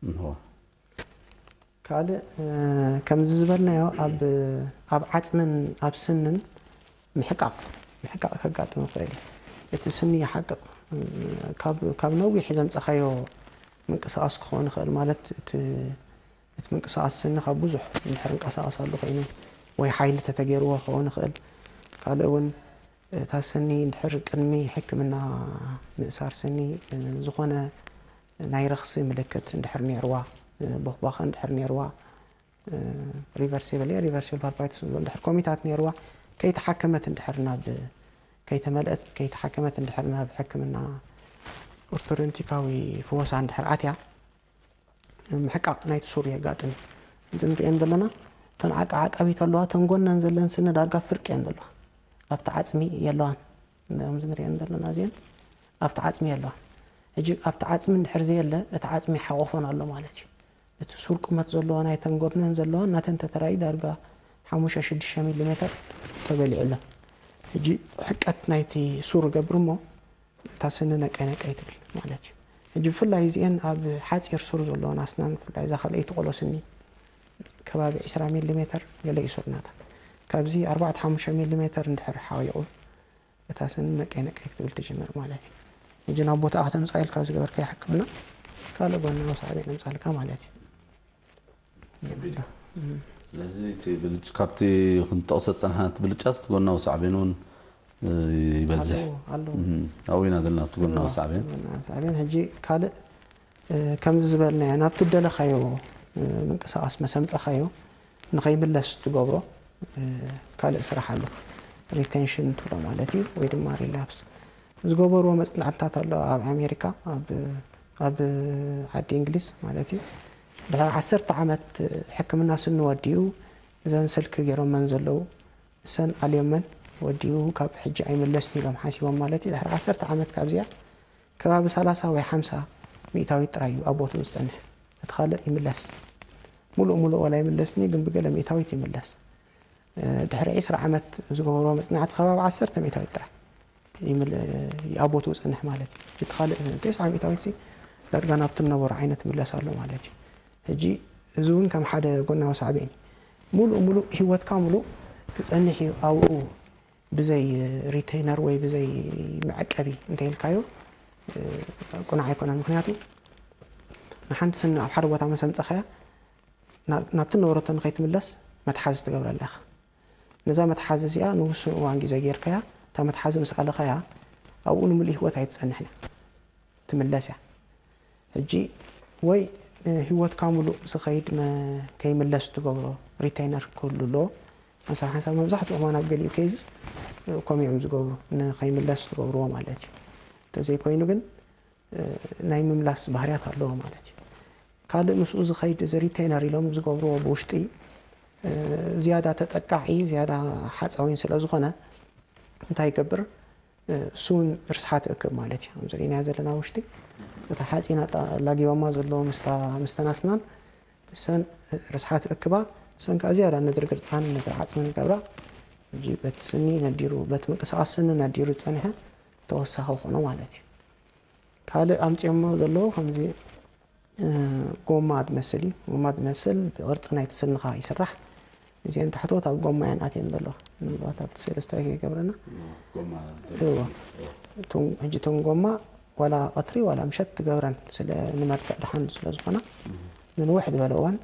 እንሆ ካልእ ከምዚ ዝበልናዮ ኣብ ዓፅምን ኣብ ስንን ምሕቃቕ ምሕቃቕ ከጋጥም ይኽእል እዩ። እቲ ስኒ ይሓቅቕ። ካብ ነዊሕ ዘምፀኻዮ ምንቅስቓስ ክኸውን ይኽእል ማለት እቲ ምንቅስቓስ ስኒ ካብ ብዙሕ እንድሕር እንቀሳቐስ ኣሉ ኮይኑ ወይ ሓይሊ ተተገይርዎ ክኸውን ይኽእል። ካልእ እውን እታ ስኒ እንድሕር ቅድሚ ሕክምና ምእሳር ስኒ ዝኾነ ናይ ረኽሲ ምልክት እንድሕር ነይርዋ፣ ቦኽባኸ እንድሕር ነይርዋ፣ ሪቨርሲብል እየ፣ ሪቨርሲብል ፓልፓይትስ ንብሎ እንድሕር ኮሚታት ነይርዋ፣ ከይተሓከመት እንድሕር ናብ ከይተመልአት ከይተሓከመት እንድሕር ናብ ሕክምና ኦርቶዶንቲካዊ ፍወሳ እንድሕር ኣትያ ምሕቃቕ ናይቲ ሱር የጋጥም። እዚ ንሪኤን ዘለና እተን ዓቃ ዓቃቢት ኣለዋ፣ እተን ጎነን ዘለን ስኒ ዳርጋ ፍርቂ እየን ዘለዋ፣ ኣብቲ ዓፅሚ የለዋን። ከምዚ ንሪኤን ዘለና እዚአን ኣብቲ ዓፅሚ የለዋን። ሕጂ ኣብቲ ዓፅሚ እንድሕር ዘየለ እቲ ዓፅሚ ይሓቆፎን ኣሎ ማለት እዩ። እቲ ሱር ቁመት ዘለዎ ናይተን ጎድነን ዘለዋ ናተን ተተራዩ ዳርጋ ሓሙሽተ ሽዱሽተ ሚሊ ሜተር ተበሊዑ ኣሎ። ሕጂ ሕቀት ናይቲ ሱር ገብር እሞ እታ ስኒ ነቀይ ነቀይ ትብል ማለት እዩ። ሕጂ ብፍላይ እዚአን ኣብ ሓፂር ሱር ዘለወን ኣስናን ብፍላይ እዛ ካልኣይቲ ቆሎ ስኒ ከባቢ ዕስራ ሚሊ ሜተር ገለ እዩ ሱርናታ። ካብዚ ኣርባዕተ ሓሙሽተ ሚሊ ሜተር እንድሕር ሓዊቑ እታ ስኒ ነቀይ ነቀይ ክትብል ትጅምር ማለት እዩ። ሕጂ ናብ ቦታኣ ከተምፅኣ ኢልካ ዝገበርካዮ ሕክምና ካልእ ጎናዊ ሳዕቤን የምፃልካ ማለት እዩ። ስለዚ እቲ ብልጭ ካብቲ ክንጠቕሶ ዝፀናሕና እቲ ብልጫ እቲ ጎናዊ ሳዕቤን እውን ይበዝሕ። ኣብኡ ኢና ዘለና እቲ ጎናዊ ሳዕቤን። ሳዕቤን ሕጂ ካልእ ከምዚ ዝበልናዮ ናብቲ ደለኻዮ ምንቅስቃስ መሰምፀኻዮ ንኸይምለስ ትገብሮ ካልእ ስራሕ ኣሎ። ሪቴንሽን ትብሎ ማለት እዩ፣ ወይ ድማ ሪላፕስ። ዝገበርዎ መፅናዕትታት ኣሎ ኣብ ኣሜሪካ፣ ኣብ ዓዲ እንግሊዝ ማለት እዩ። ድሕሪ ዓሰርተ ዓመት ሕክምና ስኒ ወዲኡ እዘን ስልኪ ገይሮመን ዘለዉ እሰን ኣልዮመን ወዲኡ ካብ ሕጂ ኣይምለስን ኢሎም ሓሲቦም ማለት እዩ። ድሕሪ ዓሰርተ ዓመት ካብዚኣ ከባቢ ሰላሳ ወይ ሓምሳ ሚእታዊት ጥራይ እዩ ኣብ ቦትኡ ዝፀንሕ። እቲ ካልእ ይምለስ፣ ሙሉእ ሙሉእ ዋላ ይምለስኒ ግን ብገለ ሚእታዊት ይምለስ። ድሕሪ ዕስራ ዓመት ዝገበርዎ መፅናዕቲ ከባቢ ዓሰርተ ሚእታዊት ጥራይ ይምል- ኣብ ቦትኡ ዝፀንሕ ማለት እዩ። እቲ ካልእ ተስዓ ሚእታዊት ሲ ዳርጋ ናብቲ ዝነበሮ ዓይነት ይምለስ ኣሎ ማለት እዩ። ሕጂ እዚ እውን ከም ሓደ ጎናዊ ሳዕቤን እዩ። ሙሉእ ሙሉእ ህይወትካ ሙሉእ ክፀንሕ እዩ ኣብኡ ብዘይ ሪቴይነር ወይ ብዘይ መዐቀቢ እንተይልካዮ ቁኑዕ ኣይኮነን። ምክንያቱ ንሓንቲ ስኒ ኣብ ሓደ ቦታ መሰምፀኻያ ናብቲ ነበረቶ ንኸይትምለስ መትሓዚ ትገብረላ ኢኻ። ነዛ መትሓዚ እዚኣ ንውሱን እዋን ግዜ ጌርካያ እታ መትሓዚ ምስ ኣለኻያ ኣብኡ ንምሉእ ህይወት ኣይትፀንሕን እያ፣ ትምለስ እያ። ሕጂ ወይ ህይወትካ ሙሉእ ዝኸይድ ከይምለስ ትገብሮ ሪቴይነር ክህሉ ኣለዎ። ሓንሳብ ሓንሳብ መብዛሕትኡ እዋን ኣብ ገሊኡ ኬዝስ ከምኡ እዮም ዝገብሩ፣ ንኸይምለስ ዝገብርዎ ማለት እዩ። እንተዘይኮይኑ ግን ናይ ምምላስ ባህርያት ኣለዎ ማለት እዩ። ካልእ ምስኡ ዝኸይድ እዚ ሪቴይነር ኢሎም ዝገብርዎ ብውሽጢ ዝያዳ ተጠቃዒ ዝያዳ ሓፃዊን ስለ ዝኾነ እንታይ ይገብር? እሱ እውን ርስሓት እክብ ማለት እዩ። ከምዚ ርኢናዮ ዘለና ውሽጢ እታ ሓፂን ኣላጊባማ ዘሎ ምስ ተናስናን እሰን ርስሓት እክባ እሰን ከዓ ዝያዳ ነድሪ ግርፃን ነድሪ ዓፅምን ይገብራ። ሕጂ በቲ ስኒ ነዲሩ በቲ ምንቅስቃስ ስኒ ነዲሩ ዝፀንሐ ተወሳኺ ኮኖ ማለት እዩ። ካልእ ኣምፅኦሞ ዘለዉ ከምዚ ጎማ ዝመስል እዩ። ጎማ ዝመስል ብቅርፂ ናይቲ ስንኻ ይስራሕ። እዚአን ታሕተዎት ኣብ ጎማ እየን ኣትየን ዘለዋ። ምናልባት ኣብቲ ስእሊ ስታይ ከይገብረና። እዎ። እቶም- ሕጂ እቶም ጎማ ዋላ ቀትሪ ዋላ ምሸት ትገብረን ስለ ንመርትዕ ድሓን ስለ ዝኾና ንንውሕ ዝበለ እዋን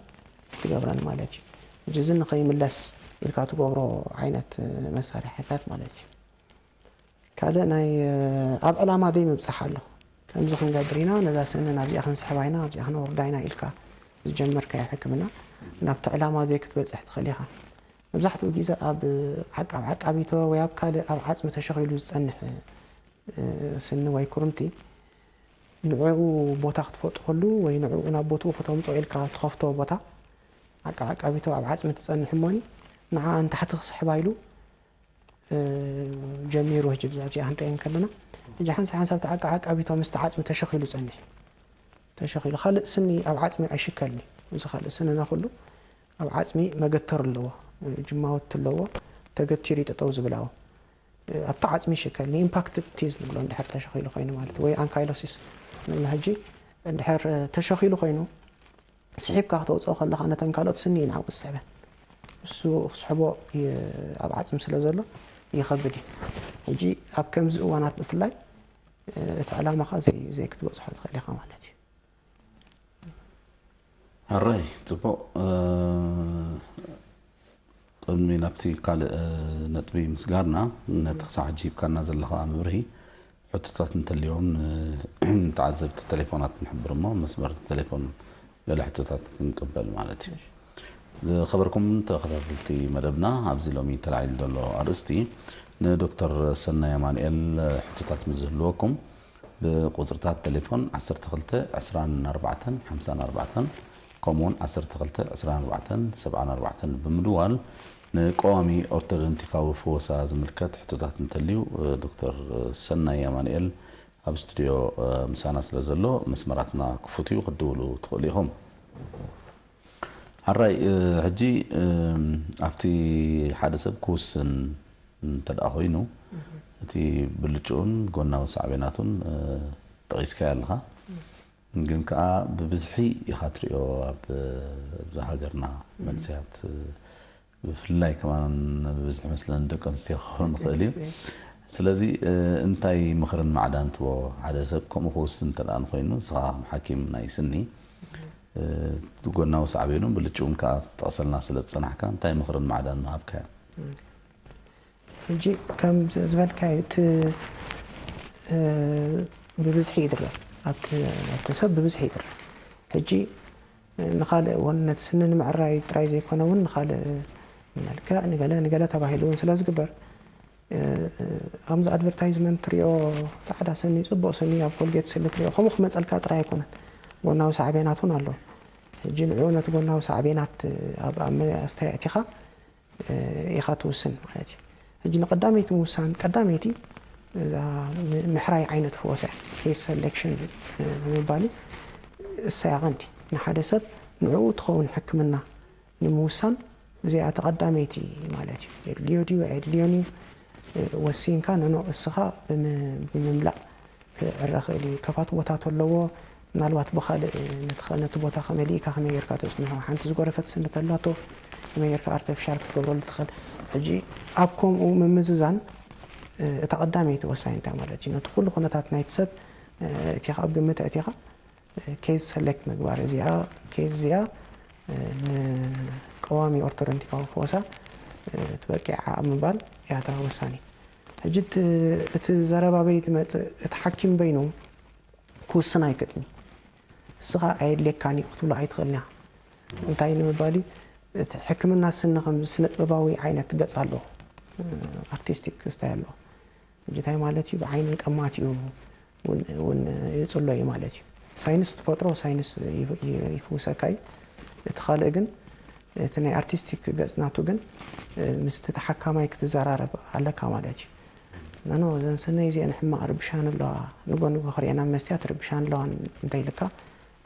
ትገብረን ማለት እዩ። ሕጂ እዚ ንኸይምለስ ኢልካ ትገብሮ ዓይነት መሳርሕታት ማለት እዩ። ካልእ ናይ ኣብ ዕላማ ደይ ምብፃሕ ኣሎ። ከምዚ ክንገብር ኢና፣ ነዛ ስእኒ ናብዚኣ ክንስሕባ ኢና፣ ኣብዚኣ ክነወርዳ ኢና ኢልካ ዝጀመርካዮ ሕክምና ናብቲ ዕላማ ዘይክትበፅሕ ትኽእል ኢኻ። መብዛሕትኡ ግዜ ኣብ ዓቃብ ዓቃቢቶ ወይ ኣብ ካልእ ኣብ ዓፅሚ ተሸኺሉ ዝፀንሕ ስኒ ወይ ኩርምቲ ንዕኡ ቦታ ክትፈጥረሉ ወይ ንዕኡ ናብ ቦትኡ ክተምፅኦ ኢልካ ትኸፍቶ ቦታ ዓቃብ ዓቃቢቶ ኣብ ዓፅሚ ትፀንሕ እሞኒ ንዓ ንታሕቲ ክስሕባ ኢሉ ጀሚሩ ሕጂ ብዛዕባ እዚኣ ክንርኢ ከለና ሕጂ ሓንሳብ ሓንሳብ ተዓቃ ዓቃቢቶ ምስቲ ዓፅሚ ተሸኺሉ ፀኒሑ ተሸኺሉ ካልእ ስኒ ኣብ ዓፅሚ ኣይሽከልን እዩ። እዚ ካልእ ስንና ኩሉ ኣብ ዓፅሚ መገተር ኣለዎ፣ ጅማውቲ ኣለዎ፣ ተገቲሩ እዩ ጠጠው ዝብል ኣብኡ። ኣብቲ ዓፅሚ ይሽከል ንኢምፓክት ቲዝ ንብሎ እንድሕር ተሸኺሉ ኮይኑ ማለት ወይ ኣንካይሎሲስ ንብሎ ሕጂ እንድሕር ተሸኺሉ ኮይኑ ስሒብካ ክተውፅኦ ከለኻ ነተን ካልኦት ስኒ እየን ዓብኡ ዝስሕበን። እሱ ክስሕቦ ኣብ ዓፅሚ ስለ ዘሎ ይኸብድ እዩ። ሕጂ ኣብ ከምዚ እዋናት ብፍላይ እቲ ዕላማኻ ዘይክትበፅሖ ትኽእል ኢኻ ማለት እዩ። ሕራይ ፅቡቕ። ቅድሚ ናብቲ ካልእ ነጥቢ ምስጋርና ነቲ ክሳዕ ሕጂ ሂብካና ዘለኻ መብርሂ ሕቶታት እንተልዮም ንተዓዘብቲ ቴሌፎናት ክንሕብር እሞ መስመር ቴሌፎን ገለ ሕቶታት ክንቅበል ማለት እዩ። ዝኸበርኩም ተኸታተልቲ መደብና ኣብዚ ሎሚ ተላዒሉ ዘሎ ኣርእስቲ ንዶክተር ሰናይ ኣማኑኤል ሕቶታት ምስ ዝህልወኩም ብቁፅርታት ቴሌፎን ዓሰርተ ክልተ ዕስራን ኣርባዕተን ሓምሳን ኣርባዕተን ከምኡውን ዓሰርተ ክልተ ዕስራን ኣርባዕተን ሰብዓን ኣርባዕተን ብምድዋል ንቀዋሚ ኦርቶዶንቲካዊ ፈወሳ ዝምልከት ሕቶታት እንተልዩ ዶክተር ሰናይ ኣማኑኤል ኣብ ስቱድዮ ምሳና ስለ ዘሎ መስመራትና ክፉት እዩ ክትድውሉ ትኽእሉ ኢኹም። ሕራይ ሕጂ ኣብቲ ሓደ ሰብ ክውስን እንተ ደኣ ኮይኑ እቲ ብልጭኡን ጎናዊ ሳዕቤናቱን ጠቒስካዮ ኣለኻ። ግን ከዓ ብብዝሒ ኢኻ ትሪኦ ኣብ ኣብዛ ሃገርና መንእሰያት፣ ብፍላይ ከማን ብብዝሒ መስለን ደቂ ኣንስትዮ ክኸውን ይኽእል እዩ። ስለዚ እንታይ ምኽርን ማዕዳን ትቦ ሓደ ሰብ ከምኡ ክውስን እንተ ደኣ እንኮይኑ፣ ንስኻ ከም ሓኪም ናይ ስኒ፣ ጎናዊ ሳዕቤኑን ብልጭኡን ከዓ ትጠቕሰልና ስለ ዝጸናሕካ እንታይ ምኽርን ማዕዳን ምሃብካዮ? ሕጂ ከም ዝበልካዮ እቲ ብብዝሒ ይድረ ኣብቲ ኣብቲ ሰብ ብብዝሒ ይድረ። ሕጂ ንኻልእ እውን ነቲ ስኒ ንምዕራይ ጥራይ ዘይኮነ እውን ንኻልእ መልክዕ ንገለ ንገለ ተባሂሉ እውን ስለ ዝግበር፣ ከምዚ ኣድቨርታይዝመንት ትሪኦ፣ ፃዕዳ ስኒ፣ ፅቡቕ ስኒ ኣብ ኮልጌት ስኒ ትሪኦ፣ ከምኡ ክመፀልካ ጥራይ ኣይኮነን፣ ጎናዊ ሳዕቤናት እውን ኣለዎ። ሕጂ ንዑ ነቲ ጎናዊ ሳዕቤናት ኣብ ኣስተያየት ኢኻ ኢኻ ትውስን ማለት እዩ። ሕጂ ንቀዳመይቲ ምውሳን ቀዳመይቲ እዛ ምሕራይ ዓይነት ፈወሳ እያ፣ ኬስ ሰሌክሽን ብምባል እዩ። እሳ እያ ቀንዲ ንሓደ ሰብ ንዕኡ ትኸውን ሕክምና ንምውሳን እዚኣ ተቐዳመይቲ ማለት እዩ። የድልዮ ድዩ ኣየድልዮን እዩ ወሲንካ ነኖ እስኻ ብምምላእ ክዕረ ክእል እዩ። ከፋት ቦታ ተለዎ ምናልባት ብኻልእ ነቲ ቦታ ከመሊእካ ከመይ ጌርካ ተፅንሖ፣ ሓንቲ ዝጎረፈት ስኒ ተላቶ ከመይ ጌርካ ኣርተፊሻል ክትገብረሉ ትኽእል። ሕጂ ኣብ ከምኡ ምምዝዛን እታ ቀዳመይቲ ወሳኝታ ማለት እዩ። ነቲ ኩሉ ኩነታት ናይቲ ሰብ እቲኻ ኣብ ግምት ኣእቲኻ ኬዝ ሰሌክት ምግባር፣ እዚኣ ኬዝ እዚኣ ንቀዋሚ ኦርቶዶንቲካዊ ፈወሳ ትበቂዓ ኣብ ምባል እያ እታ ወሳኒ። ሕጂ እቲ ዘረባ በይ ትመፅእ፣ እቲ ሓኪም በይኑ ክውስን ኣይክእልን እዩ። እስኻ ኣየድልየካን እዩ ክትብሎ ኣይትኽእልን ኢኻ። እንታይ ንምባል እዩ፣ እቲ ሕክምና ስኒ ከም ስነ ጥበባዊ ዓይነት ገፅ ኣለዎ፣ ኣርቲስቲክ ክስታይ ኣለዎ። ሕጂ እንታይ ማለት እዩ፣ ብዓይኒ ጠማት እዩ እውን ይፅሎ እዩ ማለት እዩ። ሳይንስ ተፈጥሮ ሳይንስ ይፍውሰካ እዩ። እቲ ካልእ ግን እቲ ናይ ኣርቲስቲክ ገፅ ናቱ ግን ምስቲ ተሓካማይ ክትዘራረብ ኣለካ ማለት እዩ። ነኖ እዘን ስነይ እዚአን ሕማቕ ርብሻን ኣለዋ፣ ንጎ ንጎ ክሪአን ኣብ መስትያት ርብሻን ኣለዋ እንተይልካ፣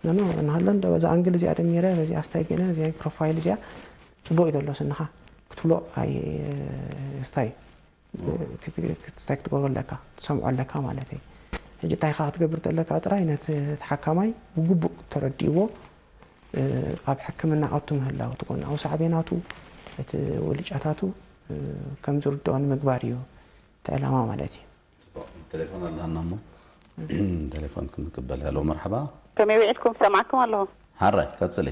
ነኖ ንሃለን ዶ በዛ ኣንግል እዚኣ ደሚረ በዚኣ ስታይ ገለ እዚኣ ፕሮፋይል እዚኣ ፅቡቅ እዩ ዘሎ ስንኻ ክትብሎ ኣይ ስታይ ስታይ ክትገብሮ ኣለካ ትሰምዖ ኣለካ ማለት እዩ። ሕጂ እንታይ ኢኻ ክትገብር ዘለካ ጥራይ ነቲ ተሓካማይ ብግቡእ ተረዲእዎ ኣብ ሕክምና ኣቱ ምህላው እቲ ጎናዊ ሳዕቤናቱ እቲ ውልጫታቱ ከም ዝርድኦ ንምግባር እዩ እቲ ዕላማ ማለት እዩ። ቴሌፎን ኣለና እሞ ቴሌፎን ክንቅበል። ሄሎ መርሓባ። ከመይ ውዒልኩም? ሰማዕኩም ኣለኹ። ሓራይ ቀጽሊ።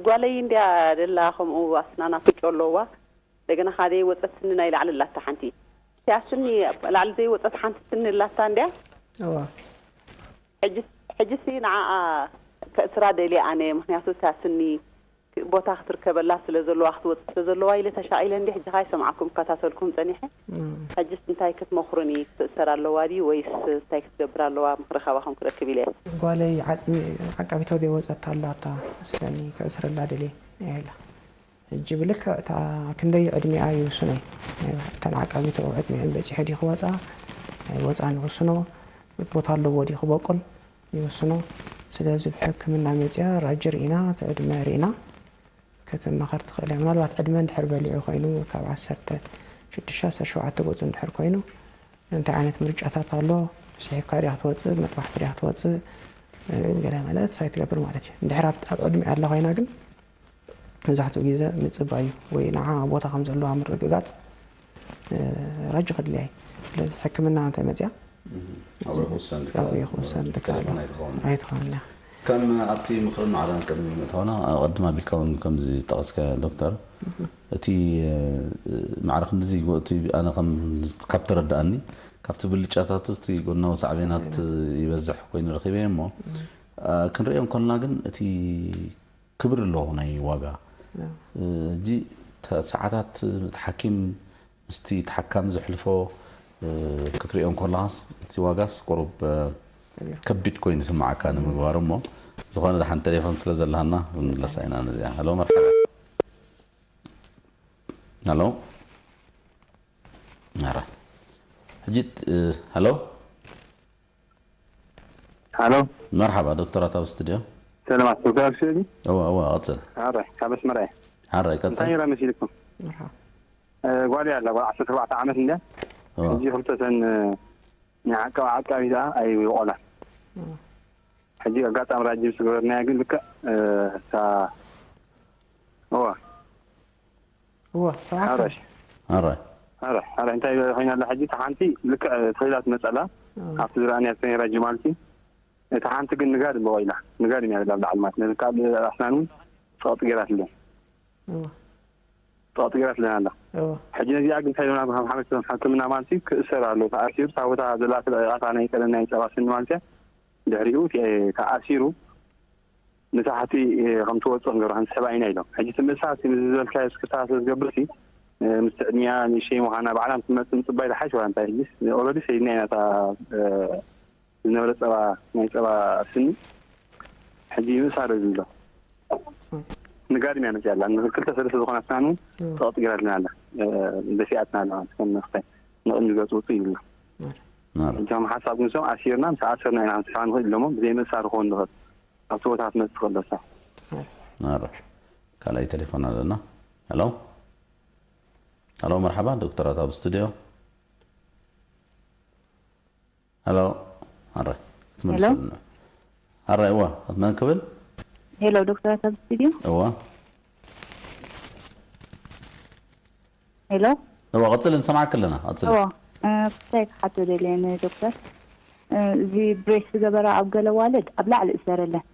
ጓለይ እንድያ ደላ ከምኡ ኣስናና ፍጮ ኣለዋ። እንደገና ካደ ወፀት ስኒ ናይ ላዕሊ ኣላታ ሓንቲ እቲያ ስኒ ላዕሊ ዘይወፀት ሓንቲ ስኒ ኣላታ እንድያ። እዋ ሕጂ ሕጂ ሲ ንዓኣ ከእስራ ደልየ ኣነ ምክንያቱ እታ ስኒ ቦታ ክትርከበላ ስለ ዘለዋ ክትወፅእ ስለ ዘለዋ ኢለ ተሻቒለ እንዲ ሕጂ ካይ ሰምዓኩም እከታተልኩም ፀኒሐ። ሕጅስ እንታይ ክትመኽሩኒ ክትእሰር ኣለዋ ድዩ ወይስ እንታይ ክትገብር ኣለዋ ምኽሪ ካባኹም ክረክብ ኢለ። ጓለይ ዓፅሚ ዓቃቢት ወደ ወፀት ኣላታ ስለኒ ከእስረላ ደልየ እያ ኢላ። ሕጂ ብልክዕ እታ ክንደይ ዕድሚኣ ይውስኖ እዩ። እተን ዓቃቢት ዕድሚአን በፂሑ ድዩ ክወፃ ኣይወፃን ይውስኖ። ቦታ ኣለዎ ድዩ ክበቁል ይውስኖ። ስለዚ ብሕክምና መፅያ ራጂ ርኢና እቲ ዕድመ ርኢና ክትመኸር ትኽእል እያ። ምናልባት ዕድመ እንድሕር በሊዑ ኮይኑ ካብ ዓሰርተ ሽዱሽተ ዓሰርተ ሸውዓተ ገፁ እንድሕር ኮይኑ እንታይ ዓይነት ምርጫታት ኣሎ ስሒብካ ድያ ክትወፅእ መጥባሕቲ ድያ ክትወፅእ ገለ መለ ሳይ ትገብር ማለት እዩ። እንድሕር ኣብ ዕድሚኣ ኣላ ኮይና ግን መብዛሕትኡ ግዜ ምፅባይ እዩ ወይ ንዓ ቦታ ከም ዘለዋ ምርግጋፅ ራጂ ክድልያ እዩ። ስለዚ ሕክምና እንተ መፅያ ኣብኡ ክውሰን ትከኣል ኣይትኸውን እያ። ከም ኣብቲ ምኽርን ማዕዳን ቅድሚ ምእታውና ቅድም ኣቢልካ እውን ከምዚ ዝጠቐስካዮ ዶክተር እቲ ማዕረ ክንድዚ እቲ ኣነ ከም ካብ ተረድኣኒ ካብቲ ብልጫታት እቲ ጎናዊ ሳዕቤናት ይበዝሕ ኮይኑ ረኺበ እሞ ክንሪኦ እንከልና ግን እቲ ክብር ኣለዎ ናይ ዋጋ ሕጂ ሰዓታት እቲ ሓኪም ምስቲ ተሓካሚ ዘሕልፎ ክትሪኦ እንከለኻስ እቲ ዋጋስ ቁሩብ ከቢድ ኮይኑ ይስምዓካ ንምግባሩ እሞ ዝኾነ ደሓን ቴሌፎን ስለ ዘለሃና ክንምለሳ ኢና ነዚኣ። ሄሎ መርሓባ። ሄሎ ኣረ ሕጂ ሄሎ ሃሎ መርሓባ ዶክተር ኣታው ስቱድዮ። ሰላማት ዶክተር ኣብሽሪ። እዋ እዋ ቀጽል። ኣረ ካብ ኣስመራ እየ። ሓራይ ቀጽል። እንታይ ይራ መሲልኩም? መርሓባ። እ፣ ጓል እያ ኣላ ጓል ዓሰርተ ኣርባዕተ ዓመት እንድያ። እዋ ሕጂ ክልተ ሰን እ፣ ናይ ዓቃቢ ዓቃቢ ደኣ ኣይቆላን። እዋ። ሕጂ ኣጋጣሚ ራጂ ምስ ገበርናያ ግን ልክዕ እታ እዋ እወ ሰማዕካ ሓረሽ ኣራይ ሓረ ሓረ እንታይ ኮይና ኣላ ሕጂ እታ ሓንቲ ልክዕ ተኺላ ትመፀላ ኣብቲ ዝረኣንያ ዝተነይ ራጂ ማለት እዩ። እታ ሓንቲ ግን ንጋድ እምበ ኢላ ንጋድ እያ ኣብ ላዕሊ ማለት ነዚ ካብ ኣስናን እውን ፀቕጢ ገይራትለን እወ ፀቕጢ ገይራትለን ኣላ። እወ ሕጂ ነዚኣ ግን እንታይ ኢሎና ብሃም ሓመድ ሕክምና ማለት እዩ ክእሰር ኣሎ ተኣሲሩ እታ ቦታ ዘላ ተለቂቓታ ናይ ቀደም ናይ ፀባ ስኒ ማለት እያ። ድሕሪኡ ተኣሲሩ ንታሕቲ ከም ትወፅእ ክንገብራ ክንስሕባ ኢና ኢሎም። ሕጂ እቲ ምእሳር እቲ ምስ ዝበልካዮ ስክፍታ ስለ ዝገብር ሲ ምስ ዕድሚያ ንእሽተይ ምዃና ባዕላ ምስ ትመፅእ ምፅባይ ዝሓሽ ዋላ እንታይ ሕጂ ኦረዲ ሰይድና ኢና እታ ዝነበረ ፀባ ናይ ፀባ ስኒ ሕጂ ምእሳር እዩ ዝብሎ። ንጋድም እያ መፅያ ኣላ ክልተ ሰለስተ ዝኾና ስናን እውን ፀቕጢ ገይራትና ኣላ ደፊኣትና ኣላ ማለት ከም መኽታይ ንቕድሚ ገፅ ውፅእ ይብሎ። ናረ እቶም ሓሳብ ግን እሶም ኣሲርና ምስ ኣሰርና ኢና ክንስሕባ ንኽእል ኢሎሞ ብዘይ ምእሳር ክኸውን ንኽእል ኣብቲ ቦታ ክትመፅእ ትኽእል ዶ እሳ ናረ ካልኣይ ቴሌፎን ኣለና። ሄሎ ሄሎ መርሓባ ዶክተራት ኣብ ስቱድዮ። ሄሎ ኣረ ክትመልሰልና ኣረ እዋ መን ክብል ሄሎ ዶክተራት ኣብ ስቱድዮ እዋ ሄሎ እዋ ቀፅል ንሰማዕክ ኣለና ቀፅል እዋ እንታይ ክሓቶ ደልየ ንዶክተር እዚ ብሬስ ዝገበራ ኣብ ገለ ዋልድ ኣብ ላዕሊ እሰረለን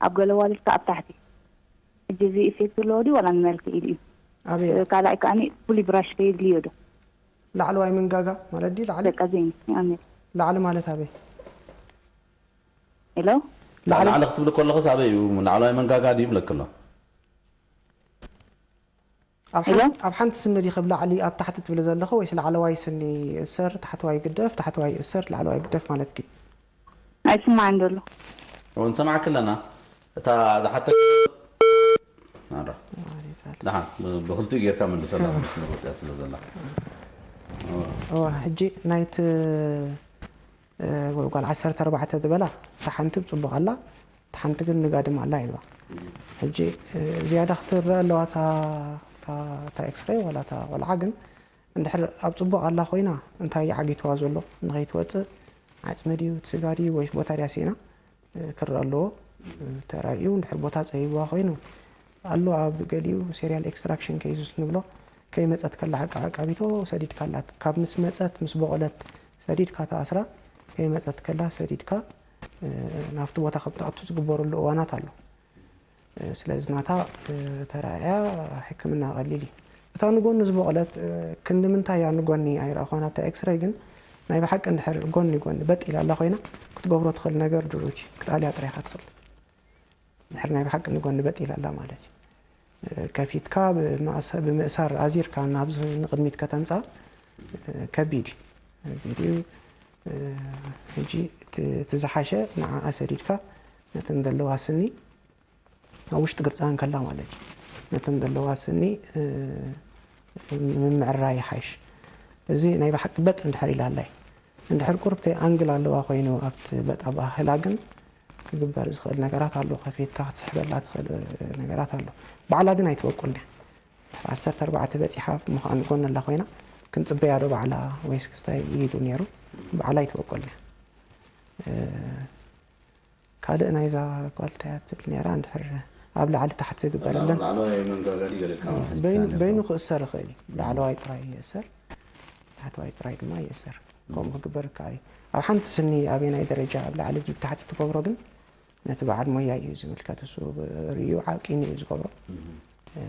ኣብ ገለ ዋልድ ከ ኣብ ታሕቲ ሕጂ እዚ ኢፌክት ኣለዎ ድዩ ዋላ ንመልክዕ ኢሉ እዩ ኣበይ ካልኣይ ከዓኒ ፍሉይ ብራሽ ከየድልዮ ዶ ላዕለዋይ መንጋጋ ማለት ድዩ ላዕሊ በቃ ዘይኒ ኣሜን ላዕሊ ማለት ኣበይ ሄሎ ላዕሊ ክትብል ከለኽስ ኣበይ እዩ ላዕለዋይ መንጋጋ ድዩ ይብለክ ኣሎ ኣብ ሓንቲ- ኣብ ሓንቲ ስኒ ዲኺ ብ ላዕሊ ኣብ ታሕቲ ትብሊ ዘለኺ ወይስ ላዕለዋይ ስኒ እሰር ታሕተዋይ ግደፍ ታሕተዋይ እሰር ላዕለዋይ ግደፍ ማለትኪ ኣይስማዕን ዘሎ ንሰማዕክ ኣለና እታ ዝሓተ ኣረ ደሓን ብክልቲኡ ጌርካ መልሰላ መስመር ወፅያ ስለ ዘላ እዋ ሕጂ ናይቲ ጓል ዓሰርተ ኣርባዕተ ዝበላ እታ ሓንቲ ብፅቡቕ ኣላ እታ ሓንቲ ግን ንጋድም ኣላ ኢልዋ ሕጂ ዝያዳ ክትረአ ኣለዋ እታ ኤክስሬይ ዋላ እታ ቆልዓ ግን እንድሕር ኣብ ፅቡቕ ኣላ ኮይና እንታይ ዓጊትዋ ዘሎ ንኸይትወፅእ ዓፅሚ ድዩ እቲ ስጋ ድዩ ወይስ ቦታ ድያ ስኢና ክረአ ኣለዎ ተራእዩ እንድሕር ቦታ ፀቢብዋ ኮይኑ ኣሎ ኣብ ገሊኡ serial extraction cases ንብሎ ከይመፀት ከላ ዓቃቢቶ ሰዲድካ ኣላት ካብ ምስ መፀት ምስ በቖለት ሰዲድካ ተኣስራ ከይመፀት ከላ ሰዲድካ ናብቲ ቦታ ከም ትኣቱ ዝግበረሉ እዋናት ኣሎ ስለዚ ናታ ተራእያ ሕክምና ቀሊል እዩ እታ ንጎኒ ዝበቖለት ክንዲ ምንታይ እያ ንጎኒ ኣይረኣኹዋን ኣብታ ኤክስረይ ግን ናይ ብሓቂ እንድሕር ጎኒ ጎኒ በጥ ኢላ ኣላ ኮይና ክትገብሮ ትኽእል ነገር ድሩት እዩ ክትኣልያ ጥራይ ኢኻ ትኽእል ድሕር ናይ ብሓቂ ንጎኒ በጥ ኢላ ኣላ ማለት እዩ ከፊትካ ብምእሳር ኣዚርካ ናብዚ ንቕድሚት ከተምፃ ከቢድ እዩ ከቢድ እዩ ሕጂ እቲ ዝሓሸ ንዓኣ ሰዲድካ ነተን ዘለዋ ስኒ ኣብ ውሽጢ ግርፃ እንከላ ማለት እዩ ነተን ዘለዋ ስኒ ምምዕራይ ይሓይሽ እዚ ናይ ብሓቂ በጥ እንድሕር ኢላ ኣላይ እንድሕር ቁርብተይ ኣንግል ኣለዋ ኮይኑ ኣብቲ በጥ ኣባህላ ግን ክግበር ዝኽእል ነገራት ኣሎ ከፊትካ ክትስሕበላ ትኽእል ነገራት ኣሎ ባዕላ ግን ኣይትበቁልንያ ዓሰርተ ኣርባዕተ በፂሓ ምዃን ጎኒ ኣላ ኮይና ክንፅበያ ዶ ባዕላ ወይስ ክስታይ ኢሉ ነይሩ ባዕላ ኣይትበቁልንያ ካልእ ናይዛ ጓል እንታይ እያ ትብል ነይራ እንድሕር ኣብ ላዕሊ ታሕቲ ዝግበረለን በይኑ ክእሰር ይኽእል እዩ ላዕለዋይ ጥራይ ይእሰር ታሕተዋይ ጥራይ ድማ ይእሰር ከምኡ ክግበር ይከኣል እዩ ኣብ ሓንቲ ስኒ ኣበናይ ደረጃ ኣብ ላዕሊ ድዩ ታሕቲ ትገብሮ ግን ነቲ በዓል ሞያ እዩ ዝምልከት እሱ ርእዩ ዓቂኑ እዩ ዝገብሮ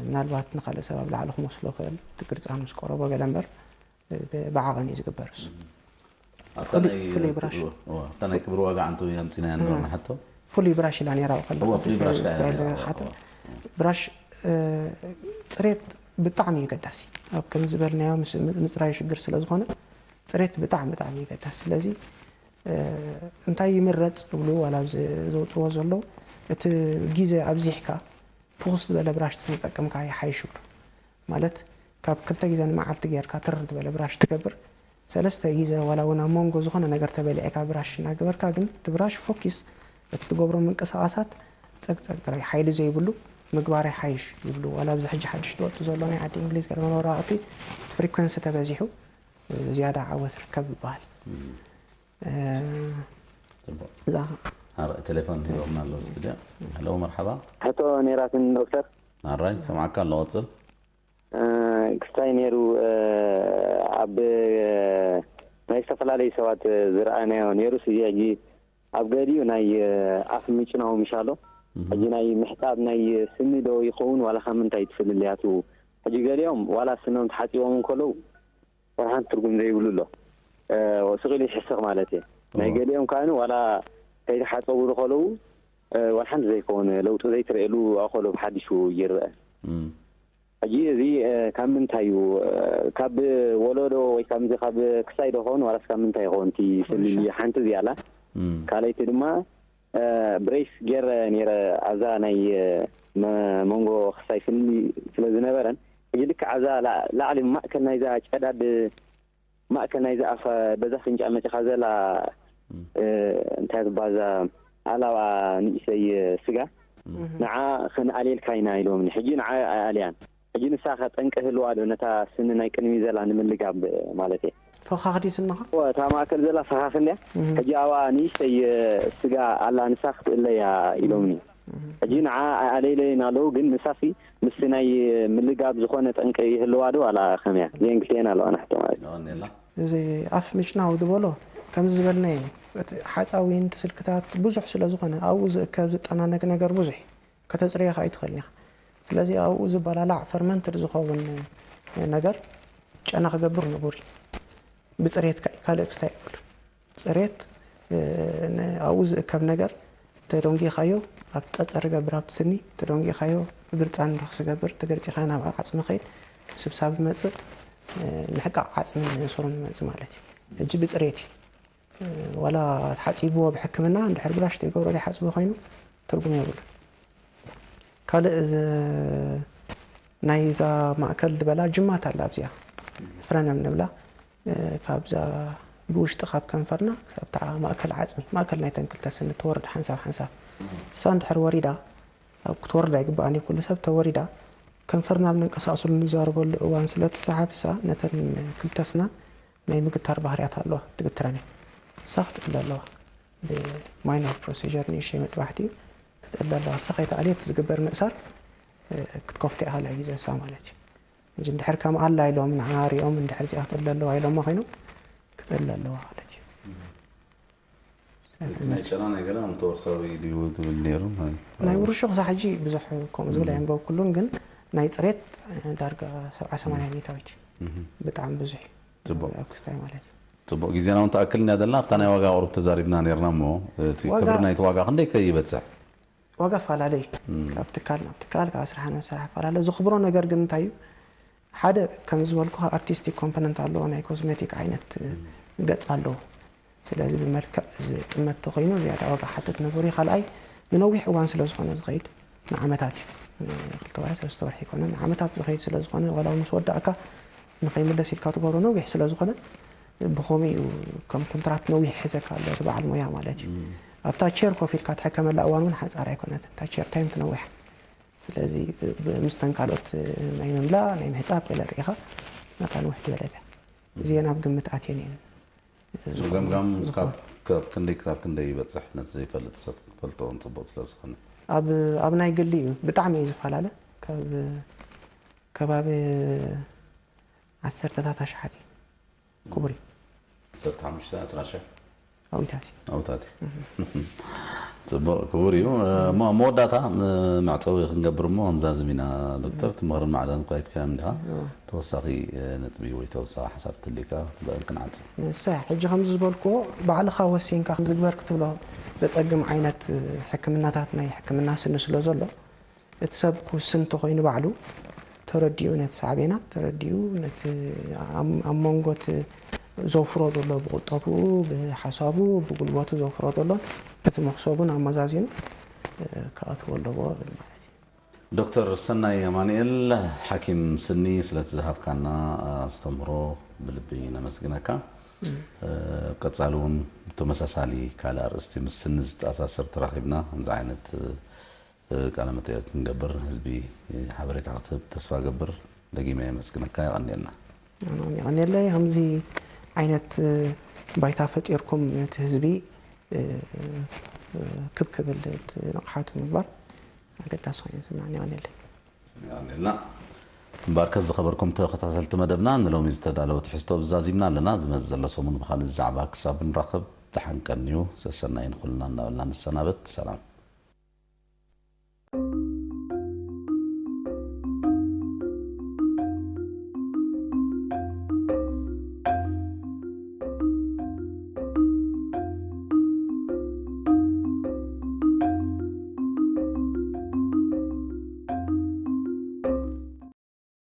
ምናልባት ንካልእ ሰብ ኣብ ላዕሊ ክመስሎ ክእል እቲ ግርፃን ምስ ቀረቦ ገለ እምበር ብዓቐን እዩ ዝግበር እሱ ኣብታ ናይ ክብሪ ዋጋ ዓንቱ ኣምፂናያ ነበርና ሓቶ ፍሉይ ብራሽ ኢላ ነራ ፍሉይ ብራሽ ሓተ ብራሽ ፅሬት ብጣዕሚ እዩ ገዳሲ ኣብ ከም ዝበልናዮ ምፅራዩ ሽግር ስለ ዝኾነ ፅሬት ብጣዕሚ ብጣዕሚ እዩ ገዳሲ ስለዚ እንታይ ይምረፅ ዝብሉ ዋላ ዘውፅዎ ዘለዉ እቲ ግዜ ኣብዚሕካ ፍኹስ ዝበለ ብራሽ ተጠቀምካ ይሓይሽ ይብሉ ማለት ካብ ክልተ ግዜ ንመዓልቲ ጌርካ ትርር ዝበለ ብራሽ ትገብር ሰለስተ ግዜ ዋላ እውን ኣብ መንጎ ዝኾነ ነገር ተበሊዕካ ብራሽ እናገበርካ ግን እቲ ብራሽ ፎኪስ እቲ ትገብሮ ምንቅስቃሳት ፀግፀግ ጥራይ ሓይሊ ዘይብሉ ምግባር ይሓይሽ ይብሉ ዋላ ኣብዚ ሕጂ ሓድሽ ትወፅእ ዘሎ ናይ ዓዲ እንግሊዝ ገለ መለ ወረቃቅቲ እቲ ፍሪኮንሲ ተበዚሑ ዝያዳ ዓወት ርከብ ይበሃል እዛ ኣረ፣ ቴሌፎን ሂቦምና ኣለዉ ስቱድዮ። ሄሎ፣ መርሓባ። ሕቶ ነይራትን ዶክተር። ኣራይ፣ ሰምዓካ ኣሎ፣ ቀጽል። እ፣ ክስታይ ነይሩ፣ እ፣ ኣብ ናይ ዝተፈላለዩ ሰባት ዝረኣናዮ ነይሩ። እዚ ሕጂ ኣብ ገሊኡ ናይ፣ እ፣ ኣፍ ምጭናው ምሻሎ። ሕጂ ናይ ምሕጻብ ናይ ስኒ ዶ ይኸውን ዋላ ካብ ምንታይ ትፍልልያቱ? ሕጂ ገሊኦም ዋላ ስኖም ተሓጺቦም እንከለዉ ዋላ ሓንቲ ትርጉም ዘይብሉ ኣሎ። እ፣ ስቕ ኢሉ ይሕሰኽ ማለት እየ። ናይ ገሊኦም ከኣ ዋላ ከይተሓጸቡ ዝኸለዉ፣ እ፣ ዋላ ሓንቲ ዘይከውን ለውጢ ዘይትርእየሉ ኣኸሎ ብሓዲሹ ይርአ። ሕጂ እዚ፣ እ፣ ካብ ምንታይ እዩ? እ፣ ካብ ወለዶ ወይ ካብ ምዚ ካብ ክሳይ ዶ ኸውን ዋላስ ካብ ምንታይ ይኸውን እቲ ፍልልዩ? ሓንቲ እዚኣ ኣላ። ካልኣይቲ ድማ፣ እ፣ ብሬስ ገይረ ነይረ ኣብዛ ናይ፣ እ፣ መ-፣ መንጎ ክሳይ ፍልልይ ስለ ዝነበረን፣ ሕጂ ልክዕ ኣብዛ ላ-፣ ላዕሊ ማእከል ናይዛ ጨዳድ ማእከል ናይዚ ኣፍ በዛ ኣፍንጫ መጺኻ ዘላ፣ እ፣ እንታይ ትባዛ ኣላዋ ንእሽተይ ስጋ፣ ንዓ ክንኣልየልካ ኢና ኢሎምኒ። ሕጂ ንዓ ኣይኣልያን። ሕጂ ንሳ ከ ጠንቂ ህልዋ ዶ ነታ ስኒ ናይ ቅድሚ ዘላ ንምልጋብ ማለት እየ? ፈኻኽዲ ስንኻ? እወ፣ እታ ማእከል ዘላ ፈኻኽል እያ። ሕጂ ኣብኣ ንእሽተይ ስጋ ኣላ፣ ንሳ ክትእለ እያ ኢሎምኒ። ሕጂ ንዓ ኣይኣለይለይን ኣለዉ፣ ግን ንሳሲ ምስቲ ናይ ምልጋብ ዝኾነ ጠንቂ ይህልዋ ዶ ዋላ ከመይ እያ? እዚአን ክልቲአን ኣለዋ ንሕቶ ማለት እዩ። የቐንየልና። እዚ ኣፍ ምጭናው ዝበሎ ከምዚ ዝበልናዮ እዩ። እቲ ሓፃዊን ስልክታት ብዙሕ ስለ ዝኾነ ኣብኡ ዝእከብ ዝጠናነግ ነገር ብዙሕ እዩ። ከተፅርዮ ከዓ ኣይትኽእልን ኢኻ። ስለዚ ኣብኡ ዝበላላዕ ፈርመንትድ ዝኸውን ነገር ጨና ክገብር ንቡር እዩ። ብፅሬት ከዓ እዩ፣ ካልእ ክስታይ የብሉን። ፅሬት ኣብኡ ዝእከብ ነገር ተደንጊኻዮ ኣብ ፀፀር ገብር ኣብቲ ስኒ ተደንጊኻዮ ብብርፃን ንክስገብር ተገርፂኻ ናብ ዓፅሚ ኸይድ ስብሳብ መፅእ ምሕቃቕ ዓፅሚ ንእሱሩ ንመፅእ ማለት እዩ። ሕጂ ብፅሬት እዩ። ዋላ ሓፂብዎ ብሕክምና እንድሕር ብላሽ ተይገብሮ ዘይሓፅቡ ኮይኑ ትርጉም የብሉን። ካልእ እዚ ናይዛ ማእከል ዝበላ ጅማት ኣላ ኣብዚኣ ፍረነም ንብላ ካብዛ ብውሽጢ ካብ ከንፈርና ክሳብ ተዓ ማእከል ዓፅሚ ማእከል ናይተን ክልተ ስኒ ትወርድ ሓንሳብ ሓንሳብ እሳ እንድሕር ወሪዳ ኣብ ክትወርድ ኣይግባኣን እዩ ኩሉ ሰብ ተወሪዳ ከንፈርና ኣብ ንንቀሳቀሰሉ ንዛረበሉ እዋን ስለ ትሰሓብ እሳ ነተን ክልተ ስና ናይ ምግታር ባህርያት ኣለዋ ትግትረን እያ እሳ ክትእለ ኣለዋ ብማይነር ፕሮሲጀር ንእሽተይ መጥባሕቲ እዩ ክትእለ ኣለዋ እሳ ከይተኣልየት ዝግበር ምእሳር ክትከፍቶ ኢኻ ካልኣይ ግዜ እሳ ማለት እዩ ሕጂ እንድሕር ከም ኣላ ኢሎም ንዓ ሪኦም እንድሕር እዚኣ ክትእለ ኣለዋ ኢሎማ ኮይኖም ክትእለ ኣለዋ ማለት እዩ ናይ ጨና ናይ ገለ ከም ተወርሳዊ ድዩ ትብል ነይሩ ናይ ውርሾ ክሳብ ሕጂ ብዙሕ ከምኡ ዝብል ኣየንበብኩሉን ግን ናይ ፅሬት ዳርጋ ሰብዓ ሰማንያ ሚእታዊት እዩ ብጣዕሚ ብዙሕ እዩ ኣብ ክስታይ ማለት እዩ ፅቡቅ ግዜና እውን ተኣክልና ዘለና ኣብታ ናይ ዋጋ ቁሩብ ተዛሪብና ነርና እሞ እቲ ክብሪ ናይቲ ዋጋ ክንደይ ከ ይበፅሕ ዋጋ ኣፈላለ እዩ ካብ ትካል ናብ ትካል ካብ ስራሕ ናብ ስራሕ ኣፈላለ ዝኽብሮ ነገር ግን እንታይ እዩ ሓደ ከም ዝበልኩ ኣርቲስቲክ ኮምፖነንት ኣለዎ ናይ ኮስሜቲክ ዓይነት ገፅ ኣለዎ ስለዚ ብመልክዕ ዝጥመት ተኮይኑ ዝያዳ ዋጋ ሓትት ንቡር እዩ ካልኣይ ንነዊሕ እዋን ስለ ዝኾነ ዝኸይድ ንዓመታት እዩ ክልተ ወርሒ ሰለስተ ወርሒ ይኮነ ንዓመታት ዝኸይድ ስለ ዝኾነ ዋላ ምስ ወዳእካ ንኸይምለስ ኢልካ ትገብሮ ነዊሕ ስለ ዝኾነ ብኸምኡ እዩ ከም ኮንትራት ነዊሕ ይሕዘካ ኣሎ እቲ በዓል ሞያ ማለት እዩ ኣብታ ቸር ኮፍ ኢልካ ትሕከመላ እዋን እውን ሓፃር ኣይኮነትን እታ ቸር ታይም ትነዊሕ ስለዚ ምስተን ካልኦት ናይ ምምላእ ናይ ምሕፃብ ገለ ርኢኻ ናታ ንውሕ ዝበለት እያ እዚአን ኣብ ግምት ኣትየን እየን ዝገምጋም ካብ ክንደይ ክሳብ ክንደይ ይበፅሕ ነቲ ዘይፈልጥ ሰብ ክፈልጦ እውን ፅቡቅ ስለ ዝኾነ ኣብ ናይ ግሊ እዩ ብጣዕሚ እዩ ዝፈላለ ካብ ከባቢ ዓሰርተታት ኣሽሓት እዩ ክቡር እዩ ዓሰርተ ሓሙሽተ ዓሰርተ ሽሕ ኣዊታት እዩ ኣውታት እዩ ፅቡቅ ክቡር እዩ እሞ መወዳእታ መዕፀዊ ክንገብር እሞ ክንዛዝም ኢና ዶክተር ትምህርን ማዕዳን እኳ ሂብካዮም እንዲኻ ተወሳኺ ነጥቢ ወይ ተወሳኺ ሓሳብ ትልካ ትበል ክንዓፅም ንሳ ሕጂ ከምዚ ዝበልክዎ ባዕልኻ ወሲንካ ዝግበር ክትብሎ ዘፀግም ዓይነት ሕክምናታት ናይ ሕክምና ስኒ ስለ ዘሎ እቲ ሰብ ክውስን እንተኾይኑ ባዕሉ ተረዲኡ ነቲ ሳዕቤናት ተረዲኡ ነቲ ኣብ መንጎ እቲ ዘውፍሮ ዘሎ ብቁጠብኡ ብሓሳቡ ብጉልበቱ ዘውፍሮ ዘሎን እቲ መኽሰቡን ኣመዛዚኑ ክኣትዎ ኣለዎ እብል ማለት እዩ። ዶክተር ሰናይ ኣማኑኤል ሓኪም ስኒ ስለቲ ዝሃብካና ኣስተምህሮ ብልቢ ነመስግነካ። ቀጻሊ እውን ብተመሳሳሊ ካልእ ኣርእስቲ ምስ ስኒ ዝተኣሳሰር ተራኺብና ከምዚ ዓይነት ቃለ መጠይቕ ክንገብር ህዝቢ ሓበሬታ ክትህብ ተስፋ ገብር። ደጊመ የመስግነካ። የቐንየልና። ኣነ እውን የቐንየለይ። ከምዚ ዓይነት ባይታ ፈጢርኩም ነቲ ህዝቢ ክብ ክብል እቲ ንቕሓቱ ምግባር ኣገዳሲ ኮይኑ ዝስምዓኒ። ይቐንየለይ። ና እምበኣርከ ዝኸበርኩም ተኸታተልቲ መደብና፣ ንሎሚ ዝተዳለወ ትሕዝቶ ብዛዚምና ኣለና። ዝመጽእ ዘሎ ሰሙን ብኻልእ ዛዕባ ክሳብ ንራኸብ፣ ደሓን ቀንዩ፣ ሰሰናዩ ንኹልና እናበልና ንሰናበት። ሰላም።